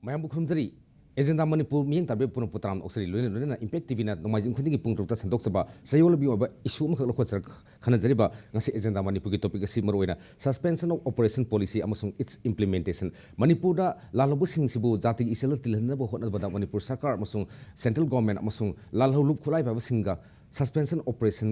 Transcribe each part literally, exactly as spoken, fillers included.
ꯃꯌꯥꯝꯕꯨ ꯈꯨꯔꯨꯝꯖꯔꯤ꯫ ꯑꯦꯖꯦꯟꯗꯥ ꯃꯅꯤꯄꯨꯔ ꯃꯤꯠꯌꯦꯡ ꯇꯥꯕꯤꯕ ꯄꯨꯝꯅꯃꯛꯄꯨ ꯇꯔꯥꯝꯅ ꯑꯣꯛꯆꯔꯤ꯫ ꯂꯣꯏꯅ ꯂꯣꯏꯅꯅ ꯏꯝꯄꯦꯛ ꯇꯤꯚꯤꯅ ꯅꯣꯡꯃꯥꯏꯖꯤꯡ ꯈꯨꯗꯤꯡꯒꯤ ꯄꯨꯡ ꯇꯔꯨꯛꯇ ꯁꯟꯗꯣꯛꯆꯕ ꯆꯌꯣꯜꯒꯤ ꯑꯣꯏꯕ ꯏꯁꯨ ꯑꯃꯈꯛ ꯂꯧꯈꯠꯆꯔꯛ ꯈꯟꯅꯖꯔꯤꯕ ꯉꯁꯤ ꯑꯦꯖꯦꯟꯗꯥ ꯃꯅꯤꯄꯨꯔꯒꯤ ꯇꯣꯄꯤꯛ ꯑꯁꯤ ꯃꯔꯨꯑꯣꯏꯅ Suspension of Operation Policy ꯑꯃꯁꯨꯡ its implementation, ꯃꯅꯤꯄꯨꯔꯗ ꯂꯥꯜꯍꯧꯕꯁꯤꯡꯁꯤꯕꯨ ꯖꯥꯇꯤꯒꯤ ꯏꯆꯦꯜꯗ ꯇꯤꯜꯍꯟꯅꯕ ꯍꯣꯠꯅꯕꯗ ꯃꯅꯤꯄꯨꯔ ꯁꯔꯀꯥꯔ ꯑꯃꯁꯨꯡ ꯁꯦꯟꯇ꯭ꯔꯦꯜ ꯒꯣꯔꯃꯦꯟ ꯑꯃꯁꯨꯡ ꯂꯥꯜꯍꯧꯂꯨꯞ ꯈꯨꯠꯂꯥꯏ ꯄꯥꯏꯕꯁꯤꯡꯒ Suspension Operation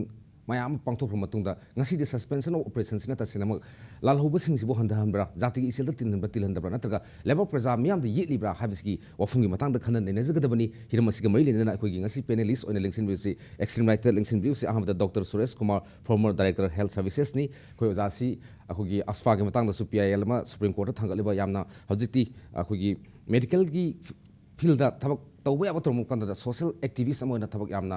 ꯃꯌꯥꯝ ꯑꯃ ꯄꯥꯡꯊꯣꯛꯈ꯭ꯔꯕ ꯃꯇꯨꯡꯗ, ꯉꯁꯤꯗꯤ Suspension of Operation ꯁꯤꯅ ꯇꯁꯦꯡꯅꯃꯛ ꯂꯥꯜꯍꯧꯕꯁꯤꯡꯁꯤꯕꯨ ꯍꯟꯊꯍꯟꯕ꯭ꯔꯥ, ꯖꯥꯇꯤꯒꯤ ꯏꯆꯦꯜꯗ ꯇꯤꯜꯍꯟꯕ ꯇꯤꯜꯍꯟꯗꯕ꯭ꯔꯥ, ꯅꯠꯇ꯭ꯔꯒ ꯂꯩꯕꯥꯛ ꯄ꯭ꯔꯖꯥ ꯃꯤꯌꯥꯝꯗ ꯌꯦꯠꯂꯤꯕ꯭ꯔꯥ ꯍꯥꯏꯕꯁꯤꯒꯤ ꯋꯥꯐꯝꯒꯤ ꯃꯇꯥꯡꯗ ꯈꯟꯅ ꯅꯩꯅꯖꯒꯗꯕꯅꯤ꯫ ꯍꯤꯔꯝ ꯑꯁꯤꯒ ꯃꯔꯤ ꯂꯩꯅꯅ ꯑꯩꯈꯣꯏꯒꯤ ꯉꯁꯤ ꯄꯦꯅꯦꯂꯤꯁ ꯑꯣꯏꯅ ꯂꯦꯡꯁꯤꯟꯕꯤꯔꯤꯕꯁꯤ, ꯑꯦꯛꯁꯇ꯭ꯔꯤꯝ ꯔꯥꯏꯠꯇ ꯂꯦꯡꯁꯤꯟꯕꯤꯔꯤꯕꯁꯤ ꯑꯍꯥꯟꯕꯗ doctor Suresh Kumar, former director health services ꯅꯤ꯫ ꯑꯩꯈꯣꯏ ꯑꯣꯖꯥ ꯑꯁꯤ ꯑꯩꯈꯣꯏꯒꯤ ꯑꯁꯐꯥꯒꯤ ꯃꯇꯥꯡꯗꯁꯨ ꯄꯤ ꯑꯥꯏ ꯑꯦꯜ ꯑꯃ ꯁꯨꯄ꯭ꯔꯤꯝ ꯀꯣꯔꯠꯇ ꯊꯥꯡꯒꯠꯂꯤꯕ, ꯌꯥꯝꯅ ꯍꯧꯖꯤꯛꯇꯤ ꯑꯩꯈꯣꯏꯒꯤ ꯃꯦꯗꯤꯀꯦꯜꯒꯤ ꯐꯤꯜꯗ ꯊꯕꯛ ꯇꯧꯕ ꯌꯥꯕ ꯇꯧꯔꯝꯕ ꯀꯥꯟꯗ ꯁꯣꯁꯤꯌꯦꯜ ꯑꯦꯛꯇꯤꯚꯤꯁ ꯑꯃ ꯑꯣꯏꯅ ꯊꯕꯛ ꯌꯥꯝꯅ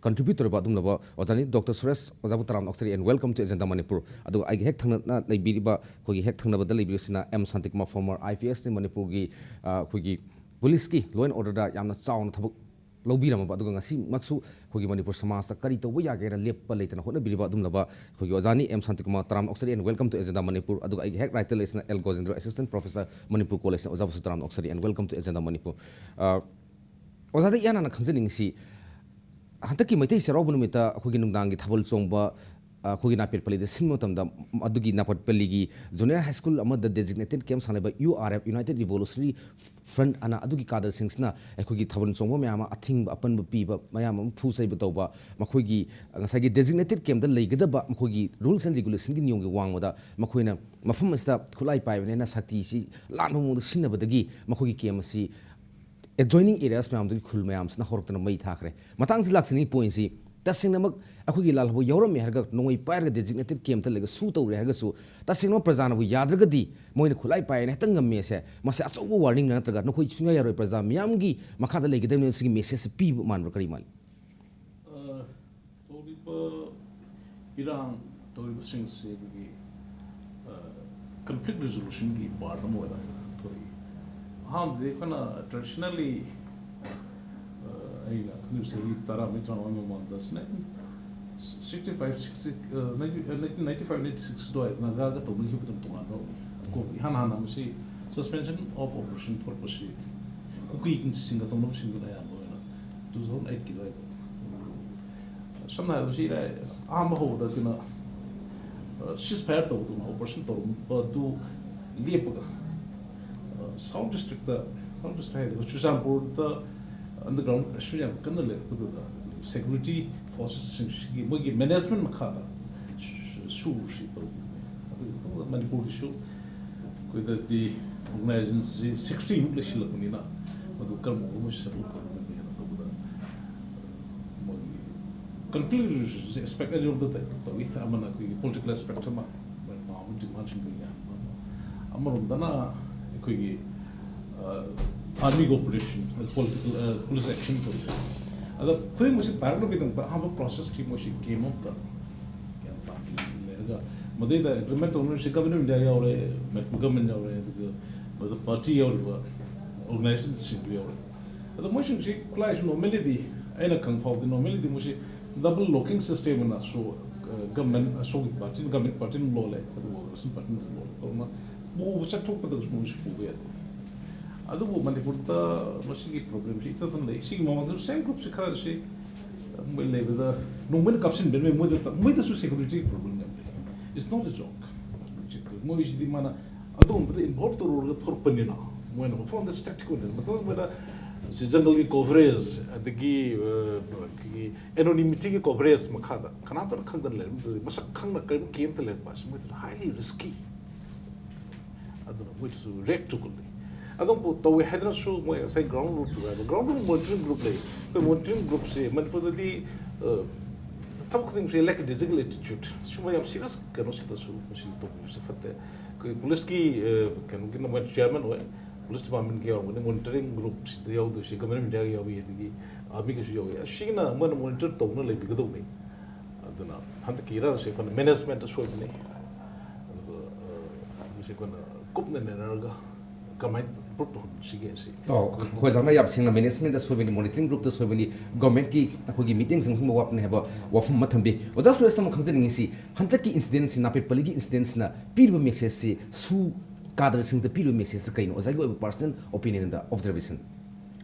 ꯀꯟꯇ꯭ꯔꯤꯕ꯭ꯌꯨꯠ ꯇꯧꯔꯤꯕ ꯑꯗꯨꯒꯨꯝꯂꯕ ꯑꯣꯖꯥꯅꯤ ꯗꯣꯛꯇꯔ ꯁꯨꯔꯦꯁ꯫ ꯑꯣꯖꯥꯕꯨ ꯇꯔꯥꯝꯅ ꯑꯣꯛꯆꯔꯤ and welcome to Agenda Manipur꯫ ꯑꯗꯨꯒ ꯑꯩꯒꯤ ꯍꯦꯛ ꯊꯪꯅꯅ ꯂꯩꯕꯤꯔꯤꯕ, ꯑꯩꯈꯣꯏꯒꯤ ꯍꯦꯛ ꯊꯪꯅꯕꯗ ꯂꯩꯕꯤꯔꯤꯁꯤꯅ M Shantikumar, former I P S ꯅꯤ, ꯃꯅꯤꯄꯨꯔꯒꯤ, ꯑ, ꯑꯩꯈꯣꯏꯒꯤ ꯄꯨꯂꯤꯁꯀꯤ law and order ꯗ ꯌꯥꯝꯅ ꯆꯥꯎꯅ ꯊꯕꯛ ꯂꯧꯕꯤꯔꯝꯃꯕ, ꯑꯗꯨꯒ ꯉꯁꯤꯃꯛꯁꯨ ꯑꯩꯈꯣꯏꯒꯤ ꯃꯅꯤꯄꯨꯔ ꯁꯃꯥꯖꯇ ꯀꯔꯤ ꯇꯧꯕ ꯌꯥꯒꯦꯅ ꯂꯦꯞꯄ ꯂꯩꯇꯅ ꯍꯣꯠꯅꯕꯤꯔꯤꯕ ꯑꯗꯨꯒꯨꯝꯂꯕ ꯑꯩꯈꯣꯏꯒꯤ ꯑꯣꯖꯥꯅꯤ ꯑꯦꯝ ꯁꯥꯟꯇꯤꯀꯨꯃꯥꯔ꯫ ꯇꯔꯥꯝꯅ ꯑꯣꯛꯆꯔꯤ and welcome to Agenda Manipur꯫ ꯑꯗꯨꯒ ꯑꯩꯒꯤ ꯍꯦꯛ ꯔꯥꯏꯠꯇ ꯂꯩꯔꯤꯁꯤꯅ ꯑꯦꯜ ꯒꯣꯖꯦꯟꯗ꯭ꯔ, assistant professor, ꯃꯅꯤꯄꯨꯔ ꯀꯣꯂꯦꯖꯅ꯫ ꯑꯣꯖꯥꯕꯨꯁꯨ ꯇꯔꯥꯝꯅ ꯑꯣꯛꯆꯔꯤ and welcome to Agenda Manipur꯫ ꯑ, ꯑꯣꯖꯥꯗ ꯏꯍꯥꯟ ꯍꯥꯟꯅ ꯈꯪꯖꯅꯤꯡꯉꯤꯁꯤ, ꯍꯟꯗꯛꯀꯤ ꯃꯩꯇꯩ ꯆꯩꯔꯥꯎꯕ ꯅꯨꯃꯤꯠꯇ ꯑꯩꯈꯣꯏꯒꯤ ꯅꯨꯡꯗꯥꯡꯒꯤ ꯊꯥꯕꯜ ꯆꯣꯡꯕ, ꯑ, ꯑꯩꯈꯣꯏꯒꯤ ꯅꯥꯄꯦꯠ ꯄꯜꯂꯤꯗ ꯁꯤꯟꯕ ꯃꯇꯝꯗ, ꯑꯗꯨꯒꯤ ꯅꯥꯄꯦꯠ ꯄꯜꯂꯤꯒꯤ ꯖꯨꯅꯤꯌꯔ ꯍꯥꯏ ꯁ꯭ꯀꯨꯜ ꯑꯃꯗ designated camp ꯁꯥꯟꯅꯕ U R F, United Revolutionary Front ꯑꯅ ꯑꯗꯨꯒꯤ ꯀꯥꯗꯔꯁꯤꯡꯁꯤꯅ ꯑꯩꯈꯣꯏꯒꯤ ꯊꯥꯕꯜ ꯆꯣꯡꯕ ꯃꯌꯥꯝ ꯑꯃ ꯑꯊꯤꯡꯕ ꯑꯄꯟꯕ ꯄꯤꯕ, ꯃꯌꯥꯝ ꯑꯃ ꯐꯨ ꯆꯩꯕ ꯇꯧꯕ, ꯃꯈꯣꯏꯒꯤ ꯉꯁꯥꯏꯒꯤ designated camp ꯇ ꯂꯩꯒꯗꯕ ꯃꯈꯣꯏꯒꯤ rules and regulation ꯒꯤ ꯅꯤꯌꯣꯝꯒꯤ ꯋꯥꯡꯃꯗ ꯃꯈꯣꯏꯅ ꯃꯐꯝ ꯑꯁꯤꯗ ꯈꯨꯠꯂꯥꯏ ꯄꯥꯏꯕꯅꯤꯅ ꯁꯛꯇꯤꯁꯤ ꯂꯥꯟꯕ ꯃꯑꯣꯡꯗ ꯁꯤꯖꯤꯟꯅꯕꯗꯒꯤ ꯃꯈꯣꯏꯒꯤ camp ꯑꯁꯤ adjoining areas ꯃꯌꯥꯝꯗꯨꯒꯤ ꯈꯨꯜ ꯃꯌꯥꯝꯁꯤꯅ ꯍꯧꯔꯛꯇꯅ ꯃꯩ ꯊꯥꯈ꯭ꯔꯦ꯫ ꯃꯇꯥꯡꯁꯤ ꯂꯥꯛꯆꯅꯤꯡꯉꯤ point ꯁꯤ, ꯇꯁꯦꯡꯅꯃꯛ ꯑꯩꯈꯣꯏꯒꯤ ꯂꯥꯜꯍꯧꯕ ꯌꯥꯎꯔꯝꯃꯦ ꯍꯥꯏꯔꯒ, ꯅꯣꯡꯃꯩ ꯄꯥꯏꯔꯒ designated camp ꯇ ꯂꯩꯔꯒ ꯁꯨ ꯇꯧꯔꯦ ꯍꯥꯏꯔꯒꯁꯨ, ꯇꯁꯦꯡꯅ ꯄ꯭ꯔꯖꯥꯅꯕꯨ ꯌꯥꯗ꯭ꯔꯒꯗꯤ ꯃꯣꯏꯅ ꯈꯨꯠꯂꯥꯏ ꯄꯥꯏꯌꯦꯅ ꯍꯦꯛꯇ ꯉꯝꯃꯦꯁꯦ, ꯃꯁꯤ ꯑꯆꯧꯕ warning ꯅ ꯅꯠꯇ꯭ꯔꯒ ꯅꯈꯣꯏ ꯁꯨꯡꯌꯥ ꯌꯥꯔꯣꯏ, ꯄ꯭ꯔꯖꯥ ꯃꯤꯌꯥꯝꯒꯤ ꯃꯈꯥꯗ ꯂꯩꯒꯗꯕꯅꯤ ꯁꯤꯒꯤ message ꯁꯤ ꯄꯤꯕ ꯃꯥꯟꯕ꯭ꯔꯥ, ꯀꯔꯤ ꯃꯥꯜꯂꯤ? ꯑ, ꯇꯧꯔꯤꯕ ꯏꯔꯥꯡ ꯇꯧꯔꯤꯕꯁꯤꯡꯁꯤ ꯑꯩꯈꯣꯏꯒꯤ, ꯑ, conflict resolution ꯒꯤ part ꯑꯃ ꯑꯣꯏꯅ ꯊꯣꯛꯏ꯫ ꯑꯍꯥꯟꯕꯗꯤ ꯑꯩꯈꯣꯏꯅ traditionally, ꯑ, ꯑꯩꯅ ꯈꯪꯖꯕ ꯆꯍꯤ ꯇꯔꯥꯃꯔꯤ ꯇꯔꯥꯃꯉꯥ ꯃꯃꯥꯡꯗ ꯁꯤꯅ sixty five, sixty, ꯑ, ninety, ꯑ, nineteen ninety five, ninety six ꯑꯗꯨꯋꯥꯏꯗ ꯅꯥꯒꯥꯒ ꯇꯧꯅꯈꯤꯕ ꯃꯇꯝ ꯇꯣꯉꯥꯟꯕ ꯑꯃꯅꯤ꯫ ꯑꯀꯣꯟꯕ ꯏꯍꯥꯟ ꯍꯥꯟꯅ ꯃꯁꯤ Suspension of operation ꯊꯣꯛꯄꯁꯤ ꯀꯨꯀꯤꯁꯤꯡꯒ ꯇꯧꯅꯕꯁꯤꯡꯗꯨꯅ ꯑꯌꯥꯝꯕ ꯑꯣꯏꯅ two thousand eight ꯀꯤ ꯑꯗꯨꯋꯥꯏꯗ, ꯁꯝꯅ ꯍꯥꯏꯔꯕꯗ ꯁꯤ ꯏꯔꯥꯏ ꯑꯍꯥꯟꯕ ꯍꯧꯕꯗ ꯀꯩꯅꯣ ceasefire ꯇꯧꯗꯨꯅ operation ꯇꯧꯔꯝꯕꯗꯨ ꯂꯦꯞꯄꯒ, South District ꯇ, South District ꯍꯥꯏꯔꯒ ꯆꯨꯔꯆꯥꯟꯄꯨꯔꯗ underground operation ꯌꯥꯝ ꯀꯟꯅ ꯂꯩꯔꯛꯄꯗꯨꯗ security forces ꯁꯤꯡꯁꯤꯒꯤ ꯃꯣꯏꯒꯤ management ꯃꯈꯥꯗ ꯁꯨꯔꯨꯁꯤ ꯇꯧꯕꯅꯦ꯫ ꯑꯗꯨꯒꯤ ꯃꯇꯨꯡꯗ ꯃꯅꯤꯄꯨꯔꯒꯤꯁꯨ ꯑꯩꯈꯣꯏꯗꯗꯤ organization ꯁꯤ sixty ꯃꯨꯛ ꯂꯩꯁꯤꯜꯂꯛꯄꯅꯤꯅ ꯃꯗꯨ ꯀꯔꯝꯕ ꯃꯑꯣꯡꯗ ꯁꯦꯝꯗꯣꯛꯀꯗꯒꯦꯅ ꯇꯧꯕꯗ ꯃꯣꯏꯒꯤ conclusion ꯁꯤ aspect ꯑꯅꯤꯔꯣꯝꯗ ꯇꯧꯏ꯫ ꯑꯃꯅ ꯑꯩꯈꯣꯏꯒꯤ political aspect ꯑꯃ, ꯃꯣꯏꯅ ꯄꯥꯝꯕ demand ꯁꯤꯡꯗꯨꯒꯤ ꯑꯃ, ꯑꯃꯔꯣꯝꯗꯅ ꯑꯩꯈꯣꯏꯒꯤ army cooperation, political police action ꯇꯧꯏ꯫ ꯑꯗ ꯈꯨꯗꯤꯡꯃꯛꯁꯤ ꯇꯥꯔꯛꯅꯕꯒꯤꯗꯃꯛꯇ ꯑꯍꯥꯟꯕ process ꯁꯤ ꯃꯣꯏꯁꯤ game ꯑꯃꯇ ꯒ꯭ꯌꯥꯟ ꯇꯥꯅ ꯂꯩꯔꯒ ꯃꯗꯩꯗ implement ꯇꯧꯅꯔꯤꯁꯤ Government of India ꯌꯥꯎꯔꯦ, ꯃꯅꯤꯄꯨꯔ government ꯌꯥꯎꯔꯦ, ꯑꯗꯨꯒ ꯃꯗꯨꯗ party ꯌꯥꯎꯔꯤꯕ organization ꯁꯤꯡꯗꯨ ꯌꯥꯎꯔꯦ꯫ ꯑꯗꯣ ꯃꯣꯏꯁꯤꯡꯁꯤ ꯈꯨꯠꯂꯥꯏꯁꯤ normallyꯗꯤ ꯑꯩꯅ ꯈꯪ ꯐꯥꯎꯕꯗꯤ normallyꯗꯤ ꯃꯣꯏꯁꯤ double locking system ꯑꯅ ꯑꯁꯣ-, government ꯑꯁꯣꯝꯒꯤ party ꯅ, government party ꯅ ꯂꯣꯜꯂꯦ, ꯑꯗꯨꯒ opposition party ꯅ ꯂꯣꯜꯂꯦ꯫ ꯇꯧꯅ ꯄꯨꯕ ꯆꯠꯊꯣꯛꯄꯗꯁꯨ ꯃꯣꯏꯁꯨ ꯄꯨꯕ ꯌꯥꯗꯦ꯫ ꯑꯗꯨꯕꯨ ꯃꯅꯤꯄꯨꯔꯗ ꯃꯁꯤꯒꯤ problem ꯁꯤ ꯏꯇꯠꯇꯅ ꯂꯩ꯫ ꯁꯤꯒꯤ ꯃꯃꯥꯡꯗꯁꯨ same group ꯁꯤ ꯈꯔꯁꯤ ꯃꯣꯏ ꯂꯩꯕꯗ ꯅꯣꯡꯃꯩꯅ ꯀꯥꯞꯁꯤꯟꯕꯅꯤ, ꯃꯣꯏꯗ, ꯃꯣꯏꯗꯁꯨ security problem ꯌꯥꯝ ꯂꯩ꯫ It's not a joke꯫ ꯃꯣꯏꯁꯤꯗꯤ ꯃꯥꯅ ꯑꯗꯨꯒꯨꯝꯕꯗ involve ꯇꯧꯔꯨꯔꯒ ꯊꯣꯔꯛꯄꯅꯤꯅ ꯃꯣꯏꯅ ꯃꯐꯝꯗ static ꯑꯣꯏꯅ ꯃꯇꯝ ꯃꯣꯏꯅ ꯁꯤ ꯖꯪꯒꯜꯒꯤ coverage ꯑꯗꯒꯤ, ꯑ, ꯑꯩꯈꯣꯏꯒꯤ anonymity ꯒꯤ coverage ꯃꯈꯥꯗ ꯀꯅꯥꯝꯇꯅ ꯈꯪꯗꯅ ꯂꯩꯔꯝꯕꯗꯨꯗꯤ ꯃꯁꯛ ꯈꯪꯅ ꯀꯔꯤꯝ ꯀꯦꯝꯇ ꯂꯩꯔꯛꯄ ꯑꯁꯤ ꯃꯣꯏꯗꯁꯨ highly risky꯫ ꯑꯗꯨꯅ ꯃꯣꯏꯗꯁꯨ ꯔꯦꯛ ꯆꯨꯒꯜꯂꯤ꯫ ꯑꯗꯨꯝꯕꯨ ꯇꯧꯋꯦ ꯍꯥꯏꯗꯅꯁꯨ ꯃꯣꯏ ꯉꯁꯥꯏ ground root ꯍꯥꯏꯕ ground root monitoring group ꯂꯩ꯫ ꯑꯩꯈꯣꯏ monitoring group ꯁꯦ ꯃꯅꯤꯄꯨꯔꯗꯗꯤ, ꯑ, ꯊꯕꯛ ꯈꯨꯗꯤꯡꯃꯛꯁꯦ lack designated attitude꯫ ꯁꯨꯝꯕ ꯌꯥꯝ serious ꯀꯩꯅꯣꯁꯤꯗꯁꯨ ꯃꯁꯤ ꯇꯧꯕꯤꯕꯁꯦ ꯐꯠꯇꯦ꯫ ꯑꯩꯈꯣꯏ police ꯀꯤ, ꯑ, ꯀꯩꯅꯣꯒꯤꯅ ꯃꯣꯏ chairman ꯑꯣꯏ, police department ꯀꯤ ꯌꯥꯎꯔꯝꯒꯅꯤ, monitoring group ꯁꯤꯗ ꯌꯥꯎꯗꯣꯏꯁꯦ Government of India ꯒ ꯌꯥꯎꯏ, ꯑꯗꯒꯤ army ꯒꯤꯁꯨ ꯌꯥꯎꯏ꯫ ꯑꯁꯤꯒꯤꯅ ꯃꯣꯏꯅ monitor ꯇꯧꯗꯨꯅ ꯂꯩꯕꯤꯒꯗꯧꯕꯅꯤ꯫ ꯑꯗꯨꯅ ꯍꯟꯗꯛꯀꯤ ꯏꯔꯥꯡꯁꯦ ꯑꯩꯈꯣꯏꯅ management ꯇ ꯁꯣꯏꯕꯅꯤ꯫ ꯑꯗꯨꯒ, ꯑ, ꯃꯁꯤ ꯑꯩꯈꯣꯏꯅ ꯀꯨꯞꯅ ꯅꯩꯅꯔꯒ ꯀꯃꯥꯏꯅ improve ꯇꯧꯍꯟꯁꯤꯒꯦ ꯁꯤ꯫ ꯑꯣ, ꯑꯩꯈꯣꯏ ꯑꯣꯖꯥꯅ ꯌꯥꯝ ꯁꯦꯡꯅ management ꯇ ꯁꯣꯏꯕꯅꯤ, monitoring group ꯇ ꯁꯣꯏꯕꯅꯤ, government ꯀꯤ ꯑꯩꯈꯣꯏꯒꯤ ꯃꯤꯠꯌꯦꯡ ꯆꯪꯁꯤꯟꯕ ꯋꯥꯠꯄꯅꯤ ꯍꯥꯏꯕ ꯋꯥꯐꯝ ꯑꯃ ꯊꯝꯕꯤ꯫ ꯑꯣꯖꯥ ꯁꯨꯔꯦꯁ ꯑꯃ ꯈꯪꯖꯅꯤꯡꯉꯤꯁꯤ, ꯍꯟꯗꯛꯀꯤ incident ꯁꯤ, ꯅꯥꯄꯦꯠ ꯄꯜꯂꯤꯒꯤ incident ꯁꯤꯅ ꯄꯤꯔꯤꯕ message ꯁꯤ ꯁꯨ ꯀꯥꯗ꯭ꯔꯁꯤꯡꯗ ꯄꯤꯔꯤꯕ ꯃꯦꯁꯦꯖꯁꯤ ꯀꯩꯅꯣ? ꯑꯣꯖꯥꯒꯤ ꯑꯣꯏꯕ ꯄꯥꯔꯁꯅꯦꯜ ꯑꯣꯄꯤꯅꯤꯌꯟꯗ, ꯑꯣꯕꯖꯔꯕꯦꯁꯟ꯫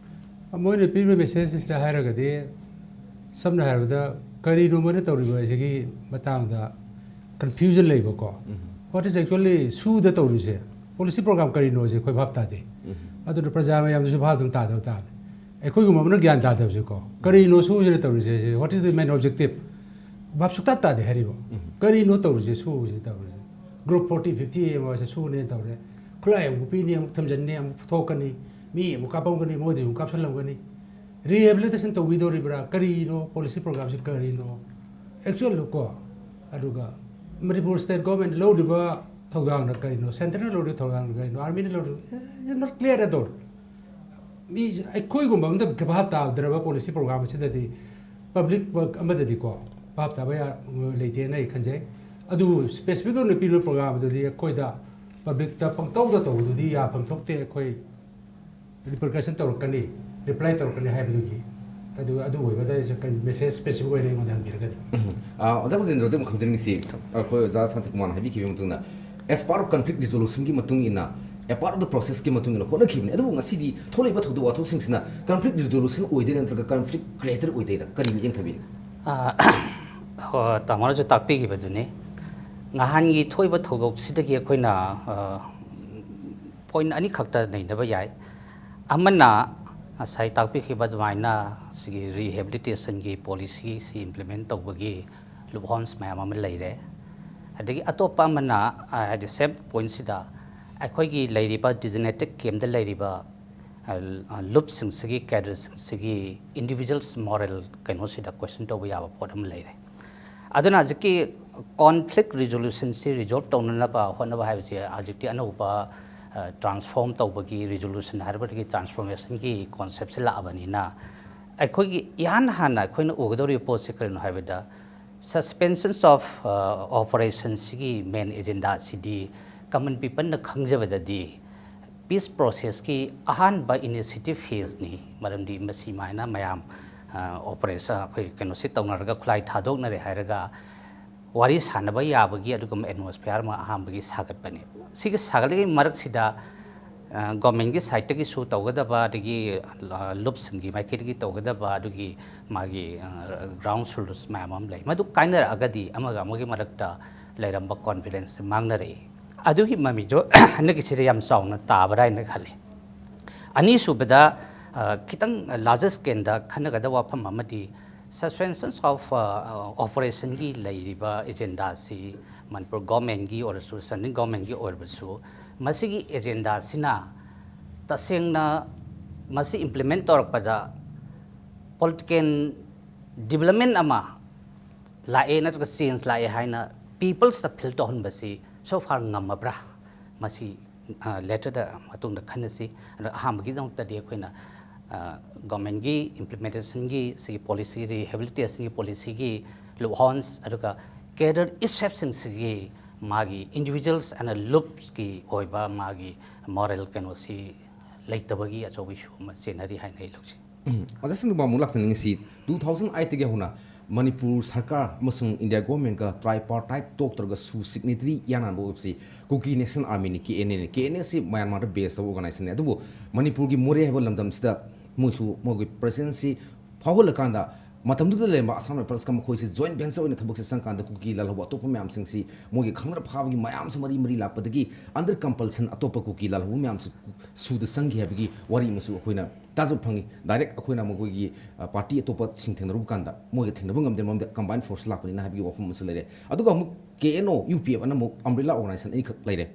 ꯃꯣꯏꯅ ꯄꯤꯔꯤꯕ ꯃꯦꯁꯦꯖꯁꯤꯗ ꯍꯥꯏꯔꯒꯗꯤ, ꯁꯝꯅ ꯍꯥꯏꯔꯕꯗ, ꯀꯔꯤꯅꯣ ꯃꯣꯏꯅ ꯇꯧꯔꯤꯕ ꯑꯁꯤꯒꯤ ꯃꯇꯥꯡꯗ ꯀꯟꯐ꯭ꯌꯨꯖꯟ ꯂꯩꯕꯀꯣ꯫ What is actually ꯁꯨꯗ ꯇꯧꯔꯤꯁꯦ? ꯄꯣꯂꯤꯁꯤ ꯄ꯭ꯔꯣꯒ꯭ꯔꯥꯝ ꯀꯔꯤꯅꯣꯁꯦ ꯑꯩꯈꯣꯏ ꯚꯥꯞ ꯇꯥꯗꯦ꯫ ꯑꯗꯨꯅ ꯄ꯭ꯔꯖꯥ ꯃꯌꯥꯝꯗꯁꯨ ꯚꯥꯞ ꯑꯗꯨꯝ ꯇꯥꯗꯕ ꯇꯥꯕꯅꯤ꯫ ꯑꯩꯈꯣꯏꯒꯨꯝꯕ ꯑꯃꯅ ꯒ꯭ꯌꯥꯟ ꯇꯥꯗꯕꯁꯦꯀꯣ, ꯀꯔꯤꯅꯣ ꯁꯨꯁꯤꯅ ꯇꯧꯔꯤꯁꯦ? What is the main objective? ꯚꯥꯞ ꯁꯨꯛꯇꯥ ꯇꯥꯗꯦ ꯍꯥꯏꯔꯤꯕ꯫ ꯀꯔꯤꯅꯣ ꯇꯧꯔꯤꯁꯦ, ꯁꯨꯁꯤꯅ ꯇꯧꯔꯤꯁꯦ? ꯒ꯭ꯔꯨꯞ ꯐꯣꯔꯇꯤ ꯐꯤꯐꯇꯤ ꯑꯃꯁꯦ ꯁꯨꯅꯦꯅ ꯇꯧꯔꯦ꯫ ꯈꯨꯠꯂꯥꯏ ꯑꯃꯨꯛ ꯄꯤꯅꯤ, ꯑꯃꯨꯛ ꯊꯝꯖꯤꯟꯅꯤ, ꯑꯃꯨꯛ ꯄꯨꯊꯣꯛꯀꯅꯤ, ꯃꯤ ꯑꯃꯨꯛ ꯀꯥꯞꯄꯝꯒꯅꯤ, ꯃꯣꯏꯗꯁꯨ ꯑꯃꯨꯛ ꯀꯥꯞꯁꯜꯂꯝꯒꯅꯤ꯫ ꯔꯤꯍꯦꯕꯤꯂꯤꯇꯦꯁꯟ ꯇꯧꯕꯤꯗꯧꯔꯤꯕ꯭ꯔꯥ? ꯀꯔꯤꯅꯣ ꯄꯣꯂꯤꯁꯤ ꯄ꯭ꯔꯣꯒ꯭ꯔꯥꯝꯁꯤ? ꯀꯔꯤꯅꯣ ꯑꯦꯛꯆꯨꯋꯦꯜ ꯀꯣ? ꯑꯗꯨꯒ ꯃꯅꯤꯄꯨꯔ ꯁ꯭ꯇꯦꯠ ꯒꯣꯔꯃꯦꯟ ꯂꯧꯔꯤꯕ ꯊꯧꯗꯥꯡꯅ ꯀꯔꯤꯅꯣ? ꯁꯦꯟꯇꯔꯅ ꯂꯧꯔꯤꯕ ꯊꯧꯗꯥꯡꯅ ꯀꯔꯤꯅꯣ? ꯑꯥꯔꯃꯤꯅ ꯂꯧꯔꯤꯕ, not clear at all꯫ ꯃꯤ ꯑꯩꯈꯣꯏꯒꯨꯝꯕ ꯑꯃꯗ ꯚꯥꯞ ꯇꯥꯗ꯭ꯔꯕ ꯄꯣꯂꯤꯁꯤ ꯄ꯭ꯔꯣꯒ꯭ꯔꯥꯝ ꯑꯁꯤꯗꯗꯤ ꯄꯕ꯭ꯂꯤꯛ ꯑꯃꯗꯗꯤꯀꯣ ꯚꯥꯞ ꯇꯥꯕ ꯌꯥ-, ꯂꯩꯇꯦꯅ ꯑꯩ ꯈꯟꯖꯩ꯫ ꯑꯗꯨꯕꯨ ꯁ꯭ꯄꯦꯁꯤꯐꯤꯛ ꯑꯣꯏꯅ ꯄꯤꯔꯤꯕ ꯄ꯭ꯔꯣꯒ꯭ꯔꯥꯝ ꯑꯗꯨꯗꯤ ꯑꯩꯈꯣꯏꯗ ꯄꯕ꯭ꯂꯤꯛꯇ ꯄꯪꯇꯧꯗ ꯇꯧꯕꯗꯨꯗꯤ ꯌꯥꯐꯝ ꯊꯣꯛꯇꯦ꯫ ꯑꯩꯈꯣꯏ ꯔꯤꯄꯔꯀꯁꯟ ꯇꯧꯔꯛꯀꯅꯤ, ꯔꯤꯄ꯭ꯂꯥꯏ ꯇꯧꯔꯛꯀꯅꯤ ꯍꯥꯏꯕꯗꯨꯒꯤ ꯑꯗꯨ, ꯑꯗꯨ ꯑꯣꯏꯕꯗ ꯑꯩꯁꯦ ꯀꯔꯤ ꯃꯦꯁꯦꯖ ꯁ꯭ꯄꯦꯁꯤꯐꯤꯛ ꯑꯣꯏꯅ ꯑꯩꯉꯣꯟꯗ ꯍꯟꯕꯤꯔꯒꯗꯤ? ꯑ, ꯑꯣꯖꯥ ꯒꯣꯖꯦꯟꯗ꯭ꯔꯣꯗ ꯑꯃꯨꯛ ꯈꯪꯖꯅꯤꯡꯉꯤꯁꯤ, ꯑꯩꯈꯣꯏ ꯑꯣꯖꯥ ꯁꯥꯟꯇꯤꯀꯨꯃꯥꯔꯅ ꯍꯥꯏꯕꯤꯈꯤꯕ ꯃꯇꯨꯡꯗ, as part of conflict resolutionꯒꯤ ꯃꯇꯨꯡ ꯏꯟꯅ, a part of the processꯀꯤ ꯃꯇꯨꯡ ꯏꯟꯅ ꯍꯣꯠꯅꯈꯤꯕꯅꯤ꯫ ꯑꯗꯨꯕꯨ ꯉꯁꯤꯗꯤ ꯊꯣꯛꯂꯛꯏꯕ ꯊꯧꯗꯣꯛ ꯋꯥꯊꯣꯛꯁꯤꯡꯁꯤꯅ conflict resolution ꯑꯣꯏꯗꯣꯏꯔꯥ ꯅꯠꯇ꯭ꯔꯒ conflict creator ꯑꯣꯏꯗꯣꯏꯔꯥ? ꯀꯔꯤ ꯃꯤꯠꯌꯦꯡ ꯊꯝꯕꯤꯅꯤ? ꯑ, ꯍꯣꯏ, ꯇꯥꯃꯣꯅꯁꯨ ꯇꯥꯛꯄꯤꯈꯤꯕꯗꯨꯅꯤ꯫ ꯅꯍꯥꯟꯒꯤ ꯊꯣꯛꯏꯕ ꯊꯧꯗꯣꯛꯁꯤꯗꯒꯤ ꯑꯩꯈꯣꯏꯅ, ꯑ, ꯄꯣꯏꯟ ꯑꯅꯤꯈꯛꯇ ꯅꯩꯅꯕ ꯌꯥꯏ꯫ ꯑꯃꯅ ꯉꯁꯥꯏ ꯇꯥꯛꯄꯤꯈꯤꯕ ꯑꯗꯨꯃꯥꯏꯅ ꯁꯤꯒꯤ ꯔꯤꯍꯦꯕꯤꯂꯤꯇꯦꯁꯟꯒꯤ ꯄꯣꯂꯤꯁꯤꯁꯤ ꯏꯝꯄ꯭ꯂꯤꯃꯦꯟ ꯇꯧꯕꯒꯤ ꯂꯨꯞꯍꯣꯜꯁ ꯃꯌꯥꯝ ꯑꯃ ꯂꯩꯔꯦ꯫ ꯑꯗꯒꯤ ꯑꯇꯣꯞꯄ ꯑꯃꯅ, ꯑ, ꯍꯥꯏꯗꯤ ꯁꯦꯝ ꯄꯣꯏꯟꯁꯤꯗ ꯑꯩꯈꯣꯏꯒꯤ ꯂꯩꯔꯤꯕ ꯗꯤꯖꯤꯒꯅꯦꯇꯦꯠ ꯀꯦꯝꯗ ꯂꯩꯔꯤꯕ, ꯑ, ꯂꯨꯞꯁꯤꯡꯁꯤꯒꯤ, ꯀꯦꯗꯔꯁꯤꯡꯁꯤꯒꯤ ꯏꯟꯗꯤꯕꯤꯖꯨꯋꯦꯜꯁ ꯃꯣꯔꯦꯜ ꯀꯩꯅꯣꯁꯤꯗ ꯀꯣꯏꯁꯟ ꯇꯧꯕ ꯌꯥꯕ ꯄꯣꯠ ꯑꯃ ꯂꯩꯔꯦ꯫ ꯑꯗꯨꯅ ꯍꯧꯖꯤꯛꯀꯤ ꯀꯣꯟꯐ꯭ꯂꯤꯛ ꯔꯤꯖꯣꯂꯨꯁꯟꯁꯤ ꯔꯤꯖꯣꯜꯕ ꯇꯧꯅꯅꯕ ꯍꯣꯠꯅꯕ ꯍꯥꯏꯕꯁꯤ ꯍꯧꯖꯤꯛꯇꯤ ꯑꯅꯧꯕ, ꯑ, ꯇ꯭ꯔꯥꯟꯁꯐꯣꯔꯝ ꯇꯧꯕꯒꯤ, ꯔꯤꯖꯣꯂꯨꯁꯟ ꯍꯥꯏꯔꯕꯗꯒꯤ ꯇ꯭ꯔꯥꯟꯁꯐꯣꯔꯃꯦꯁꯟꯒꯤ ꯀꯣꯟꯁꯦꯞꯁꯤ ꯂꯥꯛꯑꯕꯅꯤꯅ, ꯑꯩꯈꯣꯏꯒꯤ ꯏꯍꯥꯟ ꯍꯥꯟꯅ ꯑꯩꯈꯣꯏꯅ ꯎꯒꯗꯧꯔꯤꯕ ꯄꯣꯠꯁꯤ ꯀꯔꯤꯅꯣ ꯍꯥꯏꯕꯗ, suspensions of, ꯑ, operationꯁꯤꯒꯤ ꯃꯦꯟ ꯑꯦꯖꯦꯟꯗꯥꯁꯤꯗꯤ ꯀꯃꯟ ꯄꯤꯄꯜꯅ ꯈꯪꯖꯕꯗꯗꯤ ꯄꯤꯁ ꯄ꯭ꯔꯣꯁꯦꯁꯀꯤ ꯑꯍꯥꯟꯕ ꯏꯅꯤꯁꯤꯌꯦꯇꯤꯚ ꯐꯦꯖꯅꯤ꯫ ꯃꯔꯝꯗꯤ ꯃꯁꯤꯃꯥꯏꯅ ꯃꯌꯥꯝ, ꯑ, ꯑꯣꯄꯔꯦꯁꯟ, ꯑꯩꯈꯣꯏ ꯀꯩꯅꯣꯁꯤ ꯇꯧꯅꯔꯒ, ꯈꯨꯠꯂꯥꯏ ꯊꯥꯗꯣꯛꯅꯔꯦ ꯍꯥꯏꯔꯒ ꯋꯥꯔꯤ ꯁꯥꯟꯅꯕ ꯌꯥꯕꯒꯤ ꯑꯗꯨꯒꯨꯝꯕ ꯑꯦꯠꯃꯣꯁꯐꯤꯌꯥꯔ ꯑꯃ ꯑꯍꯥꯟꯕꯒꯤ ꯁꯥꯒꯠꯄꯅꯦ꯫ ꯁꯤꯒꯤ ꯁꯥꯒꯠꯂꯤꯉꯩ ꯃꯔꯛꯁꯤꯗ ꯒꯣꯔꯃꯦꯟꯒꯤ ꯁꯥꯏꯠꯇꯒꯤꯁꯨ ꯇꯧꯒꯗꯕ, ꯑꯗꯒꯤ ꯂꯨꯞꯁꯤꯡꯒꯤ ꯃꯥꯏꯀꯩꯗꯒꯤ ꯇꯧꯒꯗꯕ ꯑꯗꯨꯒꯤ ꯃꯥꯒꯤ ꯒ꯭ꯔꯥꯎꯟ ꯔꯨꯜꯁ ꯃꯌꯥꯝ ꯑꯃ ꯂꯩ꯫ ꯃꯗꯨ ꯀꯥꯏꯅꯔꯛꯑꯒꯗꯤ ꯑꯃꯒ ꯑꯃꯒꯤ ꯃꯔꯛꯇ ꯂꯩꯔꯝꯕ ꯀꯣꯟꯐꯤꯗꯦꯟꯁꯁꯦ ꯃꯥꯡꯅꯔꯛꯏ꯫ ꯑꯗꯨꯒꯤ ꯃꯃꯤꯗꯣ ꯍꯟꯗꯛꯀꯤꯁꯤꯗ ꯌꯥꯝ ꯆꯥꯎꯅ ꯇꯥꯕ꯭ꯔꯥ ꯍꯥꯏꯅ ꯈꯜꯂꯤ꯫ ꯑꯅꯤꯁꯨꯕꯗ, ꯈꯤꯇꯪ ꯂꯥꯔꯖꯔ ꯁ꯭ꯀꯦꯜꯗ ꯈꯟꯅꯒꯗꯕ ꯋꯥꯐꯝ ꯑꯃꯗꯤ, ꯁꯁꯄꯦꯟꯁꯟ ꯑꯣꯐ ꯑꯣꯄꯔꯦꯁꯟꯒꯤ ꯂꯩꯔꯤꯕ ꯑꯦꯖꯦꯟꯗꯥꯁꯤ ꯃꯅꯤꯄꯨꯔ ꯒꯣꯔꯃꯦꯟꯒꯤ ꯑꯣꯏꯔꯁꯨ, ꯁꯦꯟꯇ꯭ꯔꯦꯜ ꯒꯣꯔꯃꯦꯟꯒꯤ ꯑꯣꯏꯔꯕꯁꯨ, ꯃꯁꯤꯒꯤ ꯑꯦꯖꯦꯟꯗꯥꯁꯤꯅ ꯇꯁꯦꯡꯅ ꯃꯁꯤ ꯏꯝꯄ꯭ꯂꯤꯃꯦꯟ ꯇꯧꯔꯛꯄꯗ ꯄꯣꯂꯤꯇꯤꯀꯦꯜ ꯗꯤꯕꯂꯞꯃꯦꯟ ꯑꯃ ꯂꯥꯛꯑꯦ ꯅꯠꯇ꯭ꯔꯒ ꯆꯦꯟꯖ ꯂꯥꯛꯑꯦ ꯍꯥꯏꯅ ꯄꯤꯄꯜꯁꯇ ꯐꯤꯜ ꯇꯧꯍꯟꯕꯁꯤ ꯁꯣ ꯐꯥꯔ ꯉꯝꯃꯕ꯭ꯔꯥ? ꯃꯁꯤ ꯂꯦꯇꯔꯗ ꯃꯇꯨꯡꯗ ꯈꯟꯅꯁꯤ꯫ ꯑꯗꯣ ꯑꯍꯥꯟꯕꯒꯤꯗꯃꯛꯇꯗꯤ ꯑꯩꯈꯣꯏꯅ ꯒꯣꯔꯃꯦꯟꯒꯤ ꯏꯝꯄ꯭ꯂꯤꯃꯦꯟꯇꯦꯁꯟꯒꯤ ꯁꯤꯒꯤ ꯄꯣꯂꯤꯁꯤ, ꯔꯤꯍꯦꯕꯤꯂꯤꯇꯦꯁꯟꯒꯤ ꯄꯣꯂꯤꯁꯤꯒꯤ ꯂꯨꯞꯍꯣꯜꯁ, ꯑꯗꯨꯒ ꯀꯦꯗꯔ ꯏꯁꯦꯞꯁꯤꯡꯁꯤꯒꯤ ꯃꯥꯒꯤ ꯏꯟꯗꯤꯕꯤꯖꯨꯋꯦꯜꯁ ꯑꯦꯟ ꯂꯨꯞꯁꯀꯤ ꯑꯣꯏꯕ ꯃꯥꯒꯤ ꯃꯣꯔꯦꯜ ꯀꯩꯅꯣꯁꯤ ꯂꯩꯇꯕꯒꯤ ꯑꯆꯧꯕ ꯏꯁꯨ ꯑꯃ ꯆꯦꯟꯅꯔꯤ ꯍꯥꯏꯅ ꯑꯩ ꯂꯧꯖꯩ꯫ ꯎꯝ, ꯑꯣꯖꯥ ꯁꯤꯡꯗꯨ ꯑꯃꯨꯛ ꯂꯥꯛꯆꯅꯤꯡꯉꯤ꯫ ꯁꯤ ꯇꯨ ꯊꯥꯎꯖꯟ ꯑꯥꯏꯠꯇꯒꯤ ꯍꯧꯅ ꯃꯅꯤꯄꯨꯔ ꯁꯔꯀꯥꯔ ꯑꯃꯁꯨꯡ ꯏꯟꯗꯤꯌꯥ ꯒꯣꯔꯃꯦꯟꯒ ꯇ꯭ꯔꯥꯏꯄꯥꯔꯇꯥꯏꯠ ꯇꯣꯛ ꯇꯧꯔꯒ ꯁꯨ ꯁꯤꯒꯅꯦꯇꯔꯤ ꯌꯥꯅꯕ ꯑꯣꯏꯕꯁꯤ ꯀꯨꯀꯤ ꯅꯦꯁꯅꯦꯜ ꯑꯥꯔꯃꯤꯅꯤ, ꯀꯦ ꯑꯦꯟ ꯑꯦꯅꯤ꯫ ꯀꯦ ꯑꯦꯟ ꯑꯦꯁꯤ ꯃꯌꯥꯟꯃꯥꯔꯗ ꯕꯦꯁ ꯇꯧꯕ ꯑꯣꯔꯒꯅꯥꯏꯖꯦꯁꯟꯅꯤ꯫ ꯑꯗꯨꯕꯨ ꯃꯅꯤꯄꯨꯔꯒꯤ ꯃꯣꯔꯦ ꯍꯥꯏꯕ ꯂꯝꯗꯝꯁꯤꯗ ꯃꯣꯏꯁꯨ ꯃꯣꯏꯒꯤ ꯄ꯭ꯔꯦꯖꯦꯟꯁꯁꯤ ꯐꯥꯎꯍꯜꯂꯀꯥꯟꯗ ꯃꯇꯝꯗꯨꯗ ꯂꯩꯔꯝꯕ ꯑꯁꯥꯝ ꯔꯥꯏꯐꯜꯁꯀ ꯃꯈꯣꯏꯁꯤ ꯖꯣꯏꯟ ꯚꯦꯟꯆꯔ ꯑꯣꯏꯅ ꯊꯕꯛꯁꯦ ꯆꯪꯀꯥꯟꯗ ꯀꯨꯀꯤ ꯂꯥꯜꯍꯧꯕ ꯑꯇꯣꯞꯄ ꯃꯌꯥꯝꯁꯤꯡꯁꯤ ꯃꯣꯏꯒꯤ ꯈꯪꯗꯅ ꯐꯥꯕꯒꯤ ꯃꯌꯥꯝꯁꯨ ꯃꯔꯤ ꯃꯔꯤ ꯂꯥꯛꯄꯗꯒꯤ ꯑꯟꯗꯔ ꯀꯝꯄꯜꯁꯟ ꯑꯇꯣꯞꯄ ꯀꯨꯀꯤ ꯂꯥꯜꯍꯧꯕ ꯃꯌꯥꯝꯁꯨ ꯁꯨꯗ ꯆꯪꯈꯤ ꯍꯥꯏꯕꯒꯤ ꯋꯥꯔꯤ ꯑꯃꯁꯨ ꯑꯩꯈꯣꯏꯅ ꯇꯥꯖꯕ ꯐꯪꯉꯤ꯫ ꯗꯥꯏꯔꯦꯛ ꯑꯩꯈꯣꯏꯅ ꯃꯈꯣꯏꯒꯤ, ꯑ, ꯄꯥꯔꯇꯤ ꯑꯇꯣꯞꯄꯁꯤꯡ ꯊꯦꯡꯅꯔꯨꯕ ꯀꯥꯟꯗ ꯃꯣꯏꯒ ꯊꯦꯡꯅꯕ ꯉꯝꯗꯦ, ꯃꯔꯝꯗꯤ ꯀꯝꯕꯥꯏꯟ ꯐꯣꯔꯁ ꯂꯥꯛꯄꯅꯤꯅ ꯍꯥꯏꯕꯒꯤ ꯋꯥꯐꯝ ꯑꯃꯁꯨ ꯂꯩꯔꯦ꯫ ꯑꯗꯨꯒ ꯑꯃꯨꯛ ꯀꯦ N O, U P F ꯑꯅ ꯑꯃꯨꯛ ꯑꯝꯕ꯭ꯔꯦꯂꯥ ꯑꯣꯔꯒꯅꯥꯏꯖꯦꯁꯟ ꯑꯅꯤꯈꯛ ꯂꯩꯔꯦ꯫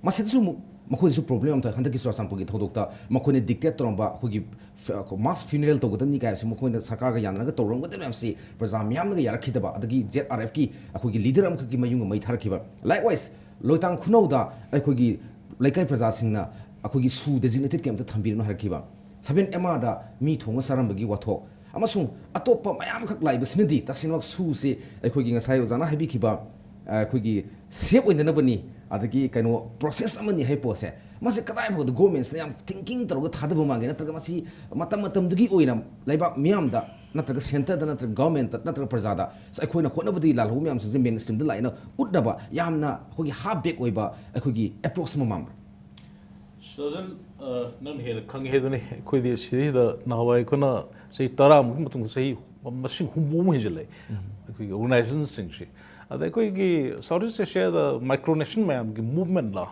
ꯃꯁꯤꯗꯁꯨ ꯑꯃꯨꯛ ꯃꯈꯣꯏꯗꯁꯨ ꯄ꯭ꯔꯣꯕ꯭ꯂꯦꯝ ꯑꯃ ꯊꯣꯛꯑꯦ꯫ ꯍꯟꯗꯛꯀꯤ ꯆꯨꯔꯥꯆꯥꯟꯄꯨꯔꯒꯤ ꯊꯧꯗꯣꯛꯇ ꯃꯈꯣꯏꯅ ꯗꯤꯛꯇꯦꯠ ꯇꯧꯔꯝꯕ ꯑꯩꯈꯣꯏꯒꯤ ꯐ-, ꯃꯥꯁ ꯐ꯭ꯌꯨꯅꯔꯦꯜ ꯇꯧꯒꯗꯕꯅꯤ ꯀꯥꯏ ꯍꯥꯏꯕꯁꯤ ꯃꯈꯣꯏꯅ ꯁꯔꯀꯥꯔꯒ ꯌꯥꯅꯔꯒ ꯇꯧꯔꯝꯒꯗꯕ ꯃꯌꯥꯝꯁꯤ ꯄ꯭ꯔꯖꯥ ꯃꯤꯌꯥꯝꯅꯒ ꯌꯥꯔꯛꯈꯤꯗꯕ, ꯑꯗꯒꯤ ꯖꯦꯠ ꯑꯥꯔ ꯑꯦꯐꯀꯤ ꯑꯩꯈꯣꯏꯒꯤ ꯂꯤꯗꯔ ꯑꯃꯈꯛꯀꯤ ꯃꯌꯨꯝꯒ ꯃꯩ ꯊꯥꯔꯛꯈꯤꯕ꯫ ꯂꯥꯏꯛꯋꯥꯏꯁ, ꯂꯣꯏꯇꯥꯡ ꯈꯨꯅꯧꯗ ꯑꯩꯈꯣꯏꯒꯤ ꯂꯩꯀꯥꯏ ꯄ꯭ꯔꯖꯥꯁꯤꯡꯅ ꯑꯩꯈꯣꯏꯒꯤ ꯁꯨ ꯗꯦꯖꯤꯒꯅꯦꯇꯦꯠ ꯀꯦꯝꯞꯇ ꯊꯝꯕꯤꯔꯅꯨ ꯍꯥꯏꯔꯛꯈꯤꯕ꯫ ꯁꯚꯦꯟ ꯑꯦꯝ ꯑꯥꯔꯗ ꯃꯤ ꯊꯣꯡꯉ ꯆꯥꯔꯝꯕꯒꯤ ꯋꯥꯊꯣꯛ ꯑꯃꯁꯨꯡ ꯑꯇꯣꯞꯄ ꯃꯌꯥꯝ ꯑꯃꯈꯛ ꯂꯥꯛꯏꯕꯁꯤꯅꯗꯤ ꯇꯁꯦꯡꯃꯛ ꯁꯨꯁꯦ ꯑꯩꯈꯣꯏꯒꯤ ꯉꯁꯥꯏ ꯑꯣꯖꯥꯅ ꯍꯥꯏꯕꯤꯈꯤꯕ, ꯑ, ꯑꯩꯈꯣꯏꯒꯤ ꯁꯦꯞ ꯑꯣꯏꯅꯅꯕꯅꯤ, ꯑꯗꯒꯤ ꯀꯩꯅꯣ ꯄ꯭ꯔꯣꯁꯦꯁ ꯑꯃꯅꯤ ꯍꯥꯏꯕ ꯄꯣꯠꯁꯦ, ꯃꯁꯤ ꯀꯗꯥꯏ ꯐꯥꯎꯕꯗ ꯒꯣꯔꯃꯦꯟꯁꯤꯅ ꯌꯥꯝ ꯊꯤꯡꯀꯤꯡ ꯇꯧꯔꯒ ꯊꯥꯗꯕ ꯃꯥꯟꯒꯦ, ꯅꯠꯇ꯭ꯔꯒ ꯃꯁꯤ ꯃꯇꯝ ꯃꯇꯝꯗꯨꯒꯤ ꯑꯣꯏꯅ ꯂꯩꯕꯥꯛ ꯃꯤꯌꯥꯝꯗ ꯅꯠꯇ꯭ꯔꯒ ꯁꯦꯟꯇꯔꯗ, ꯅꯠꯇ꯭ꯔꯒ ꯒꯚꯔꯟꯃꯦꯟꯠꯇ, ꯅꯠꯇ꯭ꯔꯒ ꯄ꯭ꯔꯖꯥꯗ ꯑꯩꯈꯣꯏꯅ ꯍꯣꯠꯅꯕꯗꯒꯤ ꯂꯥꯜꯍꯧꯕ ꯃꯌꯥꯝꯁꯤꯡꯁꯦ ꯃꯦꯟ ꯁ꯭ꯇ꯭ꯔꯤꯝꯗ ꯂꯥꯛꯑꯦꯅ ꯎꯠꯅꯕ ꯌꯥꯝꯅ ꯑꯩꯈꯣꯏꯒꯤ ꯍꯥꯐ ꯕꯦꯛ ꯑꯣꯏꯕ ꯑꯩꯈꯣꯏꯒꯤ ꯑꯦꯄ꯭ꯔꯣꯆ ꯑꯃ ꯃꯥꯟꯕ꯭ꯔꯥ? ꯁꯔꯖꯟ, ꯅꯪꯅ ꯍꯦꯟꯅ ꯈꯪꯉꯦ ꯍꯥꯏꯗꯨꯅꯤ꯫ ꯑꯩꯈꯣꯏꯗꯤ ꯁꯤꯗꯩꯁꯤꯗ ꯅꯍꯥꯟꯋꯥꯏ ꯑꯩꯈꯣꯏꯅ ꯆꯍꯤ ꯇꯔꯥꯃꯨꯛꯀꯤ ꯃꯇꯨꯡꯗ ꯆꯍꯤ ꯃꯁꯤꯡ ꯍꯨꯝꯐꯨꯃꯨꯛ ꯍꯦꯟꯖꯜꯂꯛꯑꯦ ꯑꯩꯈꯣꯏꯒꯤ ꯑꯣꯔꯒꯅꯥꯏꯖꯦꯁꯟꯁꯤꯡꯁꯤ꯫ ꯑꯗ ꯑꯩꯈꯣꯏꯒꯤ ꯁꯥꯎꯠ ꯏꯁ ꯑꯦꯁꯤꯌꯥꯗ ꯃꯥꯏꯀ꯭ꯔꯣꯅꯦꯁꯟ ꯃꯌꯥꯝꯒꯤ ꯃꯨꯚꯃꯦꯟꯠꯂ,